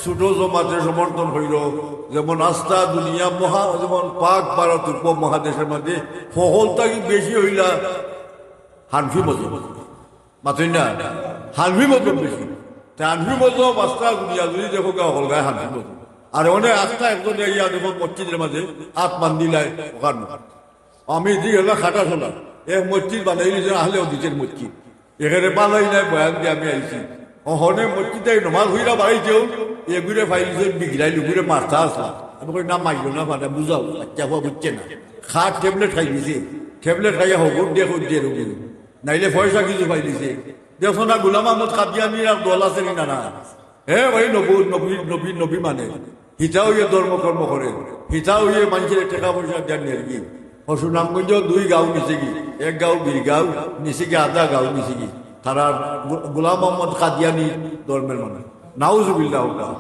ছোট জমাতরে সমর্থন কইরো। যেমন আস্তা দুনিয়া মহা, যেমন পাক ভারত উপমহাদেশের মাঝে হকল থাকি বেশি অইলা হানফি মজহব। মাতইন না? হানফি মজহব বেশি। তে হানফি মজহব আস্তা দুনিয়া যদি দেখো গা হকলগায় হানফি মজহব। আর অনে আস্তা একজনে ইয়া দেখো মসজিদের মাঝে আত বান্ধিলায় ওখান। আমি দি হলো খাটা শোনা, এক মসজিদ বানাই দিছে আহলে হাদিসের মসজিদ। এখানে বানাই নাই বয়ান দিয়ে আমি আইছি। অহনে মসজিদে নমাজ হইরা বাড়াইতেও এগুরে ফাইলিছে বিগড়াইল, এগুরে মারতা আসলা। আমি কই, "না, মাইলো না, ফাটা বুঝাও, বাচ্চা হুয়া বুঝছে না।" খা ট্যাবলেট খাই দিছে, ট্যাবলেট খাইয়া হগুর দিয়ে কই দিয়ে রুগী। নাইলে পয়সা কিছু ফাইলিছে। দেখো না, গোলাম আহমদ কাদিয়ানির আর দল আছে নি না? না। হে ভাই, নবী, নবী, নবী, নবী মানে। হিতা অইয়া ধর্ম কর্ম করে। হিতা অইয়া মানুষের টেকা পয়সা দেন নেরগি। ও সুনামগঞ্জ দুই গাঁও নিছে কি? এক গাঁও বীর গাঁও, নিছে কি আধা গাঁও নিছে কি? তারা গো-, গোলাম মোহাম্মদ কাদিয়ানি ধর্মের মানুষ। নাউজুবিল্লাহ।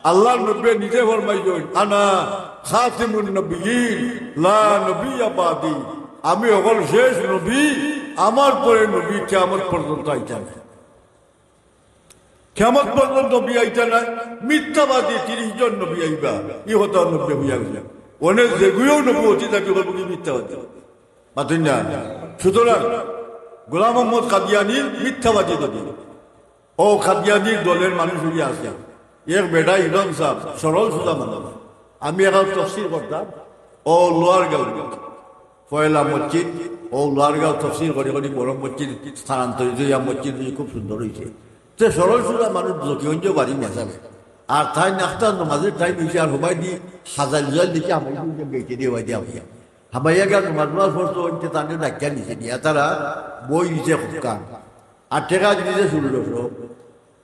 আল্লাহর নবী নিজে ফরমাইছইন, "আনা খাতিমুন নবিয়্যিন, লা নবিয়্যা বাদি।" আমি হকল শেষ নবী, আমার পরে নবী কিয়ামত পর্যন্ত আইতা নায়। কিয়ামত পর্যন্ত নবী আইতা নায়, মিথ্যাবাদী তিরিশ জন নবী আইবা, ই কথা নবী হইয়া গেছে। অনে যেগুলো নবী অতি দাবি করবো কি মিথ্যাবাদী? মাতইন না। সুতরাং গোলাম মোহাম্মদ কাদিয়ানি মিথ্যাবাদী নবী। ও কাদিয়ানির দলের মানুষ হইয়া আছে। এক বেটা ইমাম সাহেব, সরল সুজা মানুষ। আমি এখন তফসির করতাম, ও লোয়ার গাঁও। পয়লা মসজিদ, ও লোয়ারগাঁও তফসির করি করি বড় মসজিদ স্থানান্তরিত হইয়া মসজিদ হইয়া খুব সুন্দর হইছে। তে সরল সুজা মানুষ জকিগঞ্জ বাড়ি মেসাবে। আর তাইন আখতার নমাজের টাইম হইছে, আর হবাই দি হাজার উজাল দিকে আমার গেইটে দিয়ে হবাই দিয়া হইয়া। হামাইয়া গিয়া নমাজ নমাজ পড়তো, ওইতে তানে ডাকিয়া নিছে নিয়া তারা বই দিছে খুব কাম। আর টেকা দিছে ষোলোশো।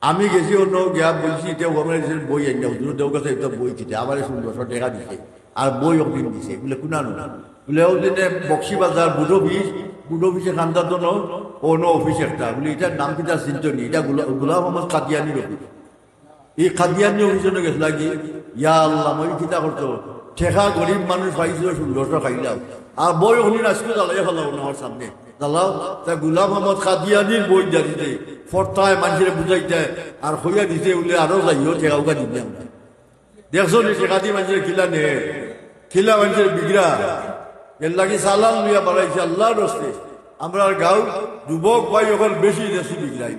আমি গেছি অন্য গিয়া বলছি, ইটা ওখানে দিছে বই আনিয়া, হুজুর দেও গেছে, এটা বই কিতা, আবার ষোলোশো টেকা দিছে, আর বই অকদিন দিছে, বলে, "কুনানো?" বলে, "ও দিনে বক্সি বাজার বুড অফিস, বুড অফিসে কান্দা তো ন, অন্য অফিস একটা।" বলে, "এটার নাম কিতা চিনতো নি? এটা গোলা-, গোলাম মোহাম্মদ কাদিয়ানির অফিস।" এই কাদিয়ানি অফিসে গেছে লাগি, ইয়া আল্লাহ, মই কিতা করতো? ঠেকা গরিব মানুষ পাইছিল ষোলোশো খাইলাম, আর বই অকদিন আজকে জ্বালাইয়া ফেলাও না আমার সামনে। দালাল, তা গোলাম মোহাম্মদ কাদিয়ানির বই জানিতে, ফরতায় মানুষের বুঝাইতে, আর কইয়া দিতে বলে আরো যাইও, ঠেকা উকা দিতে আমরা। দেখছো নি, ঠেকা দি মানুষের কিলা নে, কিলা মানুষের বিগড়া, এর লাগি চালান লইয়া বাড়াইছে আল্লাহর রস্তে। আমরার গাঁও যুবক ভাই অকল বেশি দেশি বিগড়াই।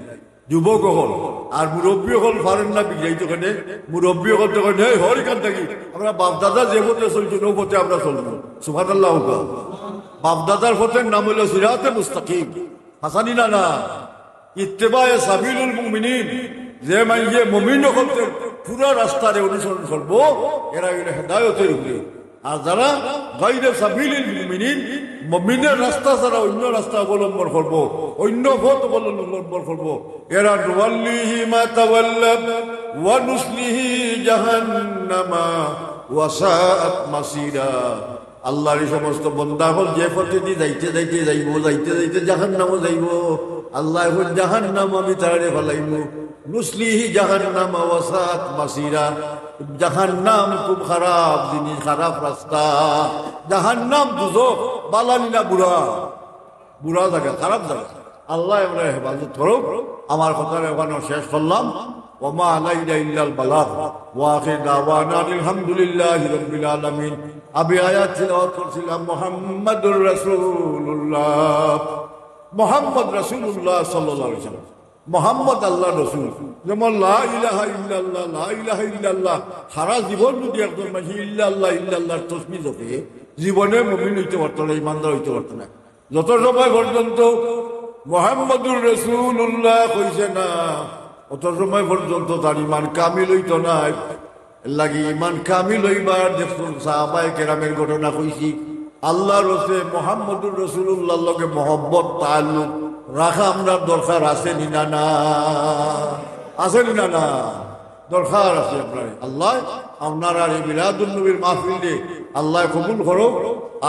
যুবক অকল, আর মুরব্বী অকল পারেন না বিগড়াইতো কেনে, মুরব্বী অকল তো কইন, "এই হর ইখান থাকি, আমরা বাপ দাদা যে পথে চলছি, ও পথে আমরা চলবো।" সুবহানাল্লাহ কউক্কা। বাপ দাদার পথের নাম হইল সিরাতে মুস্তাকিম। হাসানি না না, ইত্তেবায়ে সাবিলুল মুমিনিন, যে মাইয়ে মুমিন অকলতে পুরা রাস্তারে অনুসরণ করবো, এরা হইল হেদায়তের উপরে। আর যারা গাইরে সাবিলিল মুমিনিন, মুমিনের রাস্তা ছাড়া অন্য রাস্তা অবলম্বন করবো, অন্য পথ অবলম্বন করবো, এরা নুওয়াল্লিহি মা তাওয়াল্লা ওয়া নুসলিহি জাহান্নামা ওয়া সাআত মাসিরা। আল্লাহর এই সমস্ত বন্দা অকল যে পথে দি যাইতে যাইতে যাইবো, যাইতে যাইতে জাহান্নামো যাইবো, আল্লাহ এখন জাহান্নাম আমি তারে ফালাইবো। নুসলিহি জাহান্নামা ওয়াসাআত মাসিরা। জাহান্নাম খুব খারাপ জিনিস, খারাপ রাস্তা। জাহান্নাম দুজখ, বালা নি না বুরা? বুরা জাগা, খারাপ জাগা। আল্লায় আমরারে হেফাজত করউক। আমার কথারে অখানো শেষ করলাম। ওয়া মা আলাইনা ইল্লাল বালাগ। ওয়া আখির দাওয়ানা আনিল হামদুলিল্লাহি রাব্বিল আলামিন। আমি আয়াত তিলাওয়াত করছিলাম, মুহাম্মাদুর রাসূলুল্লাহ। মুহাম্মদ রাসূলুল্লাহ সাল্লাল্লাহু আলাইহি ওয়াসাল্লাম। মোহাম্মদ আল্লাহর রসুল। যেমন লা ইলাহা ইল্লাল্লাহ, লা ইলাহা ইল্লাল্লাহ, সারা জীবন যদি একজন মানুষ ইল্লাল্লাহ, ইল্লাল্লাহর তসবি জপে, জীবনে মুমিন অইতে পারতো না, ইমানদার অইতে পারতো না। যত সময় পর্যন্ত মোহাম্মদুর রাসূলুল্লাহ কইছে না, অত সময় পর্যন্ত তার ইমান কামিল অইতো না। এরলাগি ইমান কামিল অইবার দেখছইন সাহাবায়ে কেরামের ঘটনা কইছি। আল্লাহর ওয়াস্তে মোহাম্মদুর রাসূলুল্লাহর লগে মহব্বত, তাআল্লুক রাখা আমরার দরকার আছে নি না, না? আছে নি না, না? দরকার আছে আমরার। আল্লায় আপনারার এই মিলাদুন নবীর মাহফিলরে আল্লায় কবুল করউক।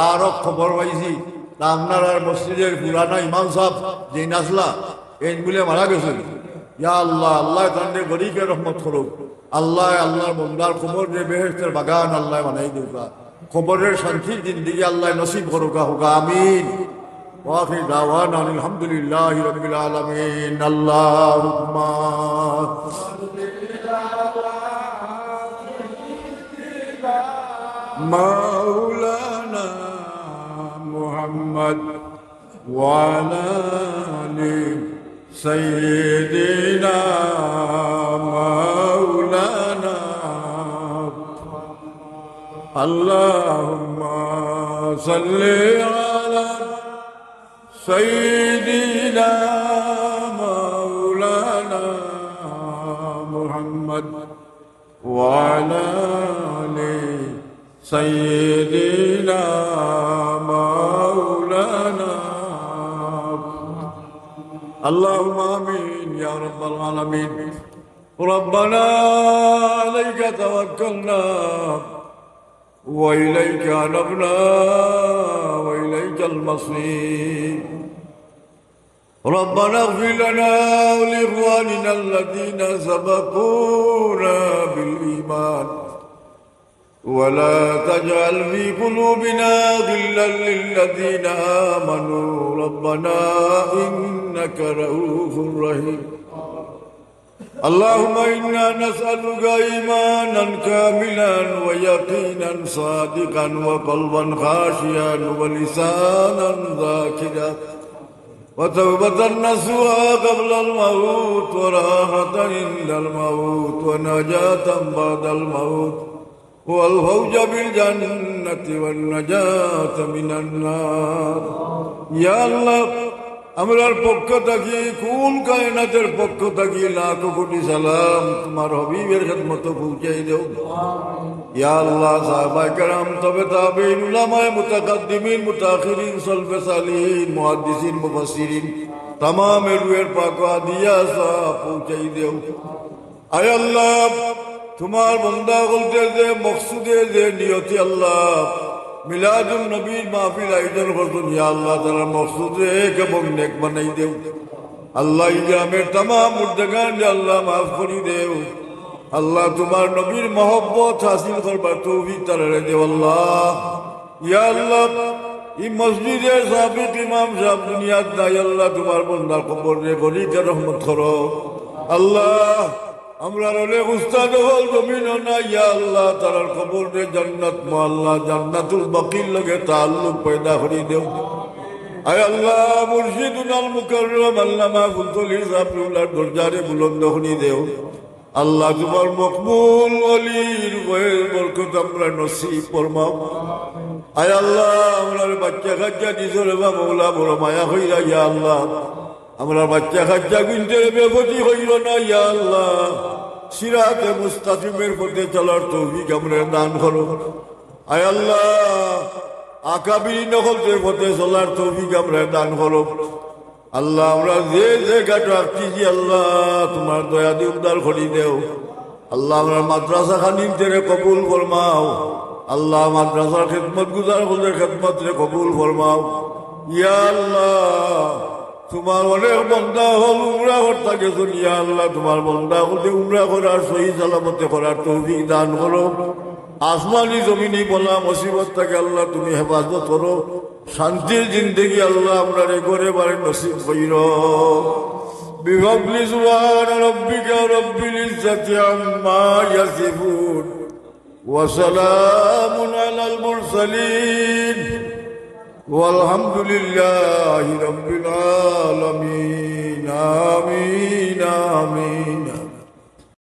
আরো খবর পাইছি, তা আপনারার মসজিদের পুরানা ইমাম সাব যেইন আছলা, এইন বুলে মারা গেছইন। ইয়া আল্লাহ, আল্লায় তানরে গরিকে রহমত করউক। আল্লায় আল্লাহর বন্দার কবররে বেহেশতের বাগান আল্লায় বানাই দেউক্কা। কবরের শান্তির জিন্দেগি আল্লায় নসিব করউক্কা, কউক্কা আমিন। ওয়া আখির দাওয়ানা আনিল হামদুলিল্লাহি রাব্বিল আলামিন। আল্লাহুম্মা মাওলানা মুহাম্মদ وعلى آل سيدنا مولانا. اللهم صل على سيدنا مولانا محمد وعلى آل سيدنا مولانا. اللهم آمين يا رب العالمين. ربنا عليك توكلنا وإليك أنبنا وإليك المصير. ربنا اغفر لنا ولإخواننا الذين سبقونا بالإيمان ولا تجعل في قلوبنا غلا للذين آمنوا ربنا إنك رءوف رحيم. اللهم إنا نسألك إيمانا كاملا ويقينا صادقا وقلبا خاشعا ولسانا ذاكرا وتوبة نصوحا قبل الموت وراحة عند الموت ونجاة بعد الموت والفوز بالجنة والنجاة من النار. ইয়া আল্লাহ, আমরার পক্ষ থাকি, কুল কায়নাতের পক্ষ থাকি লাখো কোটি সালাম তুমার হাবিবের খেদমতো পৌঁছাই দেও। ইয়া আল্লাহ, সাহাবায়ে কেরাম, তবে তাবেঈন, উলামায়ে মুতাকাদ্দিমিন, মুতাআখিরিন, সলফে সালিহিন, মুহাদ্দিসিন, মুফাসসিরিন, তামাম রুহের পাক হাদিয়া সওয়াব পৌঁছাই দেও। আয় আল্লাহ, তুমার বন্দা অকলতে যে মকসুদে, যে নিয়তে আল্লাহ মিলাদুন নবীর মাহফিল আয়োজন করছইন, ইয়া আল্লাহ, তারার মকসুদরে এক এবং নেক বানাই দেও। আল্লাহ, এই গ্রামের তামাম মুর্দেগানরে আল্লাহ মাফ করি দেও। আল্লাহ, তুমার নবীর মহব্বত হাসিল করবার তৌফিক তারারে দেও আল্লাহ। ইয়া আল্লাহ, ই মসজিদর সাবেক ইমাম সাব দুনিয়াত নাই, আল্লাহ, তুমার বন্দার কবররে গলিতে রহমত করো। আল্লাহ, আমরার অনেক উস্তাদ অকল জমিনো নাই, ইয়া আল্লাহ, তারার কবররে জান্নাত মুআল্লা, জান্নাতুল বাকির লগে তাআল্লুক পয়দা করি দেও। আয় আল্লাহ, মুর্শিদুনাল মুকাররম আল্লামা ফুলতলি সাব কিবলার দরজারে বুলন্দ করি দেও। আল্লাহ, তুমার মকবুল ওলির ফয়েজ বরকত আমরারে নসিব ফরমাও। আয় আল্লাহ, আমরার বাচ্চা কাচ্চা দিছো রে বা মওলা, বড় মায়া কইরা, ইয়া আল্লাহ। আমরার বাচ্চা কাচ্চা গুনতে বেফতি কইরো না, ইয়া আল্লাহ। সিরাতে মুস্তাকিমের পথে চলার তৌফিক আমরারে দান করো। আয় আল্লাহ, আকাবিরিন অকলর পথে চলার তৌফিক আমরারে দান করো। আল্লাহ, আমরা যে যে ঘাটো আটকিছি, আল্লাহ, তুমার দয়া দি উদ্ধার করি দেও। আল্লাহ, আমরার মাদ্রাসা খানিন্তরে কবুল ফরমাও। আল্লাহ, মাদ্রাসার খেদমত গুজার অকলর খেদমতরে কবুল ফরমাও। ইয়া আল্লাহ, তোমার অনেক বন্দা অকল উমরা করতা গেছইন, ইয়া আল্লাহ, তোমার বন্দা অকলরে উমরা করার, সহি সালামতে করার তৌফিক দান করো। আসমানি জমিনি বালা মুসিবত থাকি আল্লাহ তুমি হেফাজত করো। শান্তির জিন্দেগি আল্লাহ আমরারে ঘরে বাড়ি নসিব কইরো। بفضل سبحان ربك رب العزة عما يصفون وسلام على المرسلين والحمد لله رب العالمين. آمين، آمين.